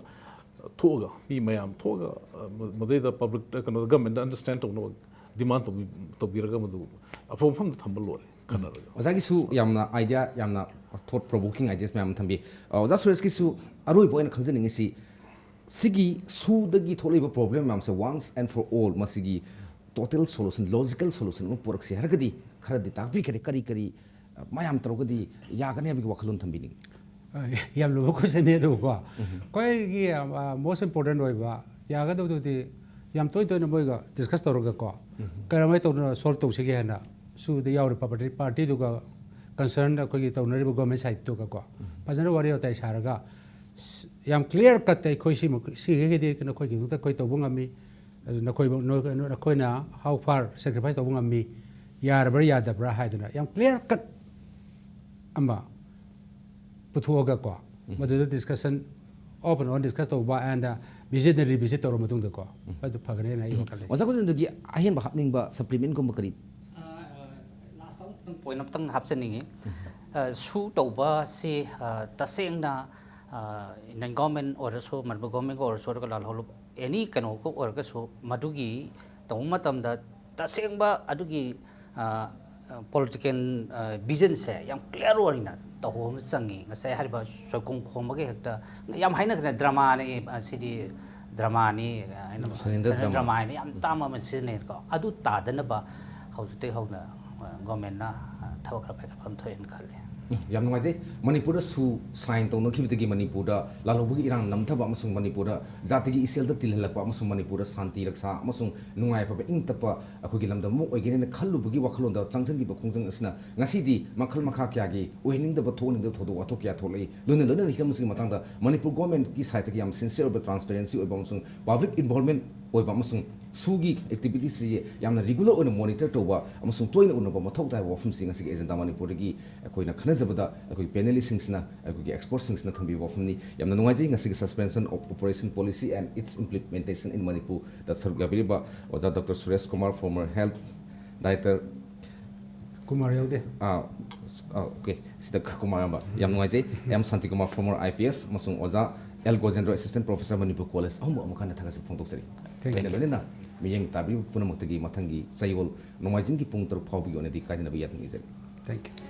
ꯊꯣꯛꯑꯒ, ꯃꯤ ꯃꯌꯥꯝ ꯊꯣꯛꯑꯒ, ꯑ, ꯃ-, ꯃꯗꯩꯗ ꯄꯕ꯭ꯂꯤꯛ, ꯀꯩꯅꯣ, ꯒꯚꯔꯟꯃꯦꯟꯠꯇ ꯑꯟꯗꯔꯁ꯭ꯇꯦꯟ ꯇꯧꯅꯕ ꯗꯤꯃꯥꯟ ꯇꯧꯕꯤ-, ꯇꯧꯕꯤꯔꯒ ꯃꯗꯨ ꯑꯐꯕ ꯃꯐꯝꯗ ꯊꯝꯕ ꯂꯣꯏꯔꯦ ꯈꯟꯅꯔꯒ꯫ ꯑꯣꯖꯥꯒꯤꯁꯨ ꯌꯥꯝꯅ ꯑꯥꯏꯗꯤꯌꯥ, ꯌꯥꯝꯅ ꯊꯣꯠ ꯄ꯭ꯔꯣꯚꯣꯀꯤꯡ ꯑꯥꯏꯗꯤꯌꯥꯁ ꯃꯌꯥꯝ ꯑꯃ ꯊꯝꯕꯤ꯫ ꯑ, ꯑꯣꯖꯥ ꯁꯨꯔꯦꯁꯀꯤꯁꯨ ꯑꯔꯣꯏꯕ ꯑꯣꯏꯅ ꯈꯪꯖꯅꯤꯡꯉꯤꯁꯤ, ꯁꯤꯒꯤ ꯁꯨꯗꯒꯤ ꯊꯣꯛꯂꯛꯏꯕ ꯄ꯭ꯔꯣꯕ꯭ꯂꯦꯝ ꯃꯌꯥꯝꯁꯦ once and for all ꯃꯁꯤꯒꯤ ꯇꯣꯇꯦꯜ ꯁꯣꯂꯨꯁꯟ, ꯂꯣꯖꯤꯀꯦꯜ ꯁꯣꯂꯨꯁꯟ ꯑꯃ ꯄꯨꯔꯛꯁꯦ ꯍꯥꯏꯔꯒꯗꯤ ꯈꯔꯗꯤ ꯇꯥꯛꯄꯤꯈ꯭ꯔꯦ, ꯀꯔꯤ ꯀꯔꯤ, ꯑ, ꯃꯌꯥꯝ ꯇꯧꯔꯒꯗꯤ ꯌꯥꯒꯅꯤ ꯍꯥꯏꯕꯒꯤ ꯋꯥꯈꯜꯂꯣꯟ ꯊꯝꯕꯤꯅꯤꯡꯉꯤ? ꯑ, ꯌꯥꯝ ꯂꯨꯕ ꯀꯣꯏꯁꯟꯅꯤ ꯑꯗꯨꯕꯨꯀꯣ꯫ ꯑꯩꯈꯣꯏꯒꯤ ꯃꯣꯁ ꯏꯝꯄꯣꯔꯇꯦꯟ ꯑꯣꯏꯕ ꯌꯥꯒꯗꯕꯗꯨꯗꯤ ꯌꯥꯝ ꯇꯣꯏ ꯇꯣꯏꯅ ꯃꯣꯏꯒ ꯗꯤꯁꯀꯁ ꯇꯧꯔꯒꯀꯣ, ꯀꯔꯝꯍꯥꯏꯅ ꯇꯧꯗꯅ ꯁꯣꯜꯕ ꯇꯧꯁꯤꯒꯦ ꯍꯥꯏꯅ ꯁꯨꯗ ꯌꯥꯎꯔꯤꯕ ꯄꯥꯔꯇꯤ, ꯄꯥꯔꯇꯤꯗꯨꯒ ꯀꯟꯁꯔꯟ ꯑꯩꯈꯣꯏꯒꯤ ꯇꯧꯅꯔꯤꯕ ꯒꯣꯔꯃꯦꯟ ꯁꯥꯏꯠꯇꯨꯒꯀꯣ ꯐꯖꯅ ꯋꯥꯔꯤ ꯋꯥꯇꯥꯏ ꯁꯥꯔꯒ, ꯁ-, ꯌꯥꯝ ꯀ꯭ꯂꯤꯌꯥꯔ ꯀꯠꯇ ꯑꯩꯈꯣꯏ ꯁꯤꯃ-, ꯁꯤꯈꯩꯒꯤꯗꯤ ꯀꯩꯅꯣ ꯑꯩꯈꯣꯏꯒꯤꯗꯃꯛꯇ ꯑꯩꯈꯣꯏ ꯇꯧꯕ ꯉꯝꯃꯤ, ꯑꯗꯨ ꯅꯈꯣꯏ, ꯅꯈꯣꯏꯅ how far sacrifice ꯇꯧꯕ ꯉꯝꯃꯤ, ꯌꯥꯔꯕ꯭ꯔꯥ ꯌꯥꯗꯕ꯭ꯔꯥ ꯍꯥꯏꯗꯅ ꯌꯥꯝ ꯀ꯭ꯂꯤꯌꯥꯔ ꯀꯠ ꯑꯃ ꯄꯨꯊꯣꯛꯑꯒꯀꯣ, ꯃꯗꯨꯗ discussion, of and on discuss ꯇꯧꯕ and ꯚꯤꯖꯤꯠꯅ ꯔꯤꯚꯤꯖꯤꯠ ꯇꯧꯔ ꯃꯇꯨꯡꯗꯀꯣ, ꯑꯗꯨ ꯐꯒꯅꯦꯅ ꯑꯩ ꯋꯥꯈꯜ ꯂꯩ꯫ ꯑꯣꯖꯥ ꯈꯨꯖꯤꯟꯗꯨꯒꯤ ꯑꯍꯦꯟꯕ ꯍꯥꯞꯅꯤꯡꯕ ꯁꯄ꯭ꯂꯤꯃꯦꯟꯒꯨꯝꯕ ꯀꯔꯤ? ꯂꯥꯁꯇ ꯑꯃꯈꯛꯇꯪ ꯄꯣꯏꯟ ꯑꯃꯇꯪ ꯍꯥꯞꯆꯅꯤꯡꯉꯤ꯫ ꯑ, ꯁꯨ ꯇꯧꯕ ꯑꯁꯤ, ꯑ, ꯇꯁꯦꯡꯅ, ꯑ, ꯏꯟꯗꯤꯌꯟ ꯒꯣꯔꯃꯦꯟ ꯑꯣꯏꯔꯁꯨ, ꯃꯅꯤꯄꯨꯔ ꯒꯣꯔꯃꯦꯟꯒ ꯑꯣꯏꯔꯁꯨ, ꯑꯣꯏꯔꯒ ꯂꯥꯜꯍꯧꯂꯨꯞ ꯑꯦꯅꯤ ꯀꯩꯅꯣꯒ ꯑꯣꯏꯔꯒꯁꯨ, ꯃꯗꯨꯒꯤ ꯇꯧꯕ ꯃꯇꯝꯗ ꯇꯁꯦꯡꯕ ꯑꯗꯨꯒꯤ, ꯑ, ꯑ, ꯄꯣꯂꯤꯇꯤꯀꯦꯜ, ꯑ, ꯚꯤꯖꯟꯁꯦ ꯌꯥꯝ ꯀ꯭ꯂꯤꯌꯥꯔ ꯑꯣꯏꯅ ꯇꯧꯕ ꯑꯃ ꯆꯪꯉꯤ꯫ ꯉꯁꯥꯏ ꯍꯥꯏꯔꯤꯕ ꯁꯣꯏꯈꯣꯝ ꯈꯣꯝꯕꯒꯤ ꯍꯦꯛꯇ ꯌꯥꯝ ꯍꯥꯏꯅꯈ꯭ꯔꯦ, ꯗ꯭ꯔꯃꯥꯅꯤ, ꯑ, ꯁꯤꯗꯤ ꯗ꯭ꯔꯃꯥꯅꯤ, ꯑꯩꯅ ꯁꯅꯦꯟꯗ꯭ꯔ ꯗ꯭ꯔꯃꯥ꯫ ꯗ꯭ꯔꯃꯥ ꯍꯥꯏꯅ ꯌꯥꯝ ꯇꯥꯡꯕ ꯑꯃ ꯁꯤꯖꯤꯟꯅꯩꯀꯣ꯫ ꯑꯗꯨ ꯇꯥꯗꯅꯕ ꯍꯧꯖꯤꯛꯇꯒꯤ ꯍꯧꯅ ꯒꯣꯔꯃꯦꯟꯅ ꯊꯕꯛ ꯈꯔ ꯄꯥꯏꯈꯠꯐꯝ ꯊꯣꯛꯑꯦꯅ ꯈꯜꯂꯤ꯫ ꯎꯝ, ꯌꯥꯝ ꯅꯨꯡꯉꯥꯏꯖꯩ꯫ ꯃꯅꯤꯄꯨꯔꯗ ꯁꯨ ꯁꯥꯏꯟ ꯇꯧꯅꯈꯤꯕꯗꯒꯤ ꯃꯅꯤꯄꯨꯔꯗ ꯂꯥꯜꯍꯧꯕꯒꯤ ꯏꯔꯥꯡ ꯅꯝꯊꯕ ꯑꯃꯁꯨꯡ ꯃꯅꯤꯄꯨꯔꯗ ꯖꯥꯇꯤꯒꯤ ꯏꯁꯦꯜꯗ ꯇꯤꯜꯍꯜꯂꯛꯄ ꯑꯃꯁꯨꯡ ꯃꯅꯤꯄꯨꯔꯗ ꯁꯥꯟꯇꯤ ꯔꯛꯁꯥ ꯑꯃꯁꯨꯡ ꯅꯨꯡꯉꯥꯏ ꯌꯥꯏꯐꯕ ꯏꯪ ꯇꯞꯄ ꯑꯩꯈꯣꯏꯒꯤ ꯂꯝꯗꯝ ꯑꯃ ꯑꯣꯏꯒꯅꯤ ꯍꯥꯏꯅ ꯈꯜꯂꯨꯕꯒꯤ ꯋꯥꯈꯜꯂꯣꯟꯗ ꯆꯪꯁꯤꯟꯈꯤꯕ ꯈꯣꯡꯖꯪ ꯑꯁꯤꯅ ꯉꯁꯤꯗꯤ ꯃꯈꯜ ꯃꯈꯥ ꯀꯌꯥꯒꯤ ꯑꯣꯏꯍꯟꯅꯤꯡꯗꯕ ꯊꯣꯛꯍꯟꯅꯤꯡꯗꯕ ꯊꯧꯗꯣꯛ ꯋꯥꯊꯣꯛ ꯀꯌꯥ ꯊꯣꯛꯂꯛꯏ꯫ ꯂꯣꯏꯅ ꯂꯣꯏꯅꯅ ꯍꯤꯔꯝꯁꯤꯒꯤ ꯃꯇꯥꯡꯗ ꯃꯅꯤꯄꯨꯔ ꯒꯣꯔꯃꯦꯟꯠꯀꯤ ꯁꯥꯏꯠꯇꯒꯤ ꯌꯥꯝ ꯁꯤꯟꯁꯤꯌꯔ ꯑꯣꯏꯕ, ꯇ꯭ꯔꯥꯟꯁꯄꯦꯔꯦꯟꯁꯤ ꯑꯣꯏꯕ ꯑꯃꯁꯨꯡ ꯄꯕ꯭ꯂꯤꯛ ꯏꯟꯚꯣꯜꯕꯃꯦꯟꯠ ꯑꯣꯏꯕ ꯑꯃꯁꯨꯡ ꯁꯨꯒꯤ ꯑꯦꯛꯇꯤꯚꯤꯇꯤꯁꯁꯤ ꯌꯥꯝꯅ ꯔꯤꯒꯨꯂꯔ ꯑꯣꯏꯅ ꯃꯣꯅꯤꯇꯔ ꯇꯧꯕ ꯑꯃꯁꯨꯡ ꯇꯣꯏꯅ ꯎꯅꯕ ꯃꯊꯧ ꯇꯥꯏ ꯍꯥꯏꯕ ꯋꯥꯐꯝꯁꯤ ꯉꯁꯤꯒꯤ ꯑꯦꯖꯦꯟꯗꯥ ꯃꯅꯤꯄꯨꯔꯗꯒꯤ ꯑꯩꯈꯣꯏꯅ ꯈꯟꯅꯖꯕꯗ ꯑꯩꯈꯣꯏꯒꯤ ꯄꯦꯅꯦꯂꯤꯁꯁꯤꯡꯁꯤꯅ, ꯑꯩꯈꯣꯏꯒꯤ ꯑꯦꯛꯁꯄꯔꯠꯁꯤꯡꯁꯤꯅ ꯊꯝꯕꯤꯕ ꯋꯥꯐꯝꯅꯤ꯫ ꯌꯥꯝꯅ ꯅꯨꯡꯉꯥꯏꯖꯩ ꯉꯁꯤꯒꯤ Suspension of Operation Policy and Its Implementation in Manipur ꯗ ꯁꯔꯨꯛ ꯌꯥꯕꯤꯔꯤꯕ ꯑꯣꯖꯥ doctor Suresh Kumar, former health director, Kumar ꯌꯥꯎꯗꯦ꯫ ꯑꯥ, ꯑꯥ, ꯑꯣꯀꯦ, ꯁꯤꯗ ꯀꯨꯃꯥꯔ ꯌꯥꯝꯕ, ꯌꯥꯝ ꯅꯨꯡꯉꯥꯏꯖꯩ꯫ M Shantikumar, former I P S, ꯑꯃꯁꯨꯡ ꯑꯣꯖꯥ L Gojendro, assistant professor, Manipur college, ꯑꯍꯨꯝꯃꯛ ꯑꯃꯨꯛ ꯍꯟꯅ ꯊꯥꯒꯠꯆꯕ ꯐꯣꯡꯗꯣꯛꯆꯔꯤ꯫ Thank you. ꯂꯣꯏꯅ ꯂꯣꯏꯅꯅ ꯃꯤꯠꯌꯦꯡ ꯇꯥꯕꯤꯔꯤꯕ ꯄꯨꯝꯅꯃꯛꯇꯒꯤ ꯃꯊꯪꯒꯤ ꯆꯌꯣꯜ ꯅꯣꯡꯃꯥꯏꯖꯤꯡꯒꯤ ꯄꯨꯡ ꯇꯔꯨꯛ ꯐꯥꯎꯕꯒꯤ ꯑꯣꯏꯅꯗꯤ ꯀꯥꯏꯗꯅꯕ ꯌꯥꯊꯪ ꯅꯤꯖꯔꯤ꯫ Thank you.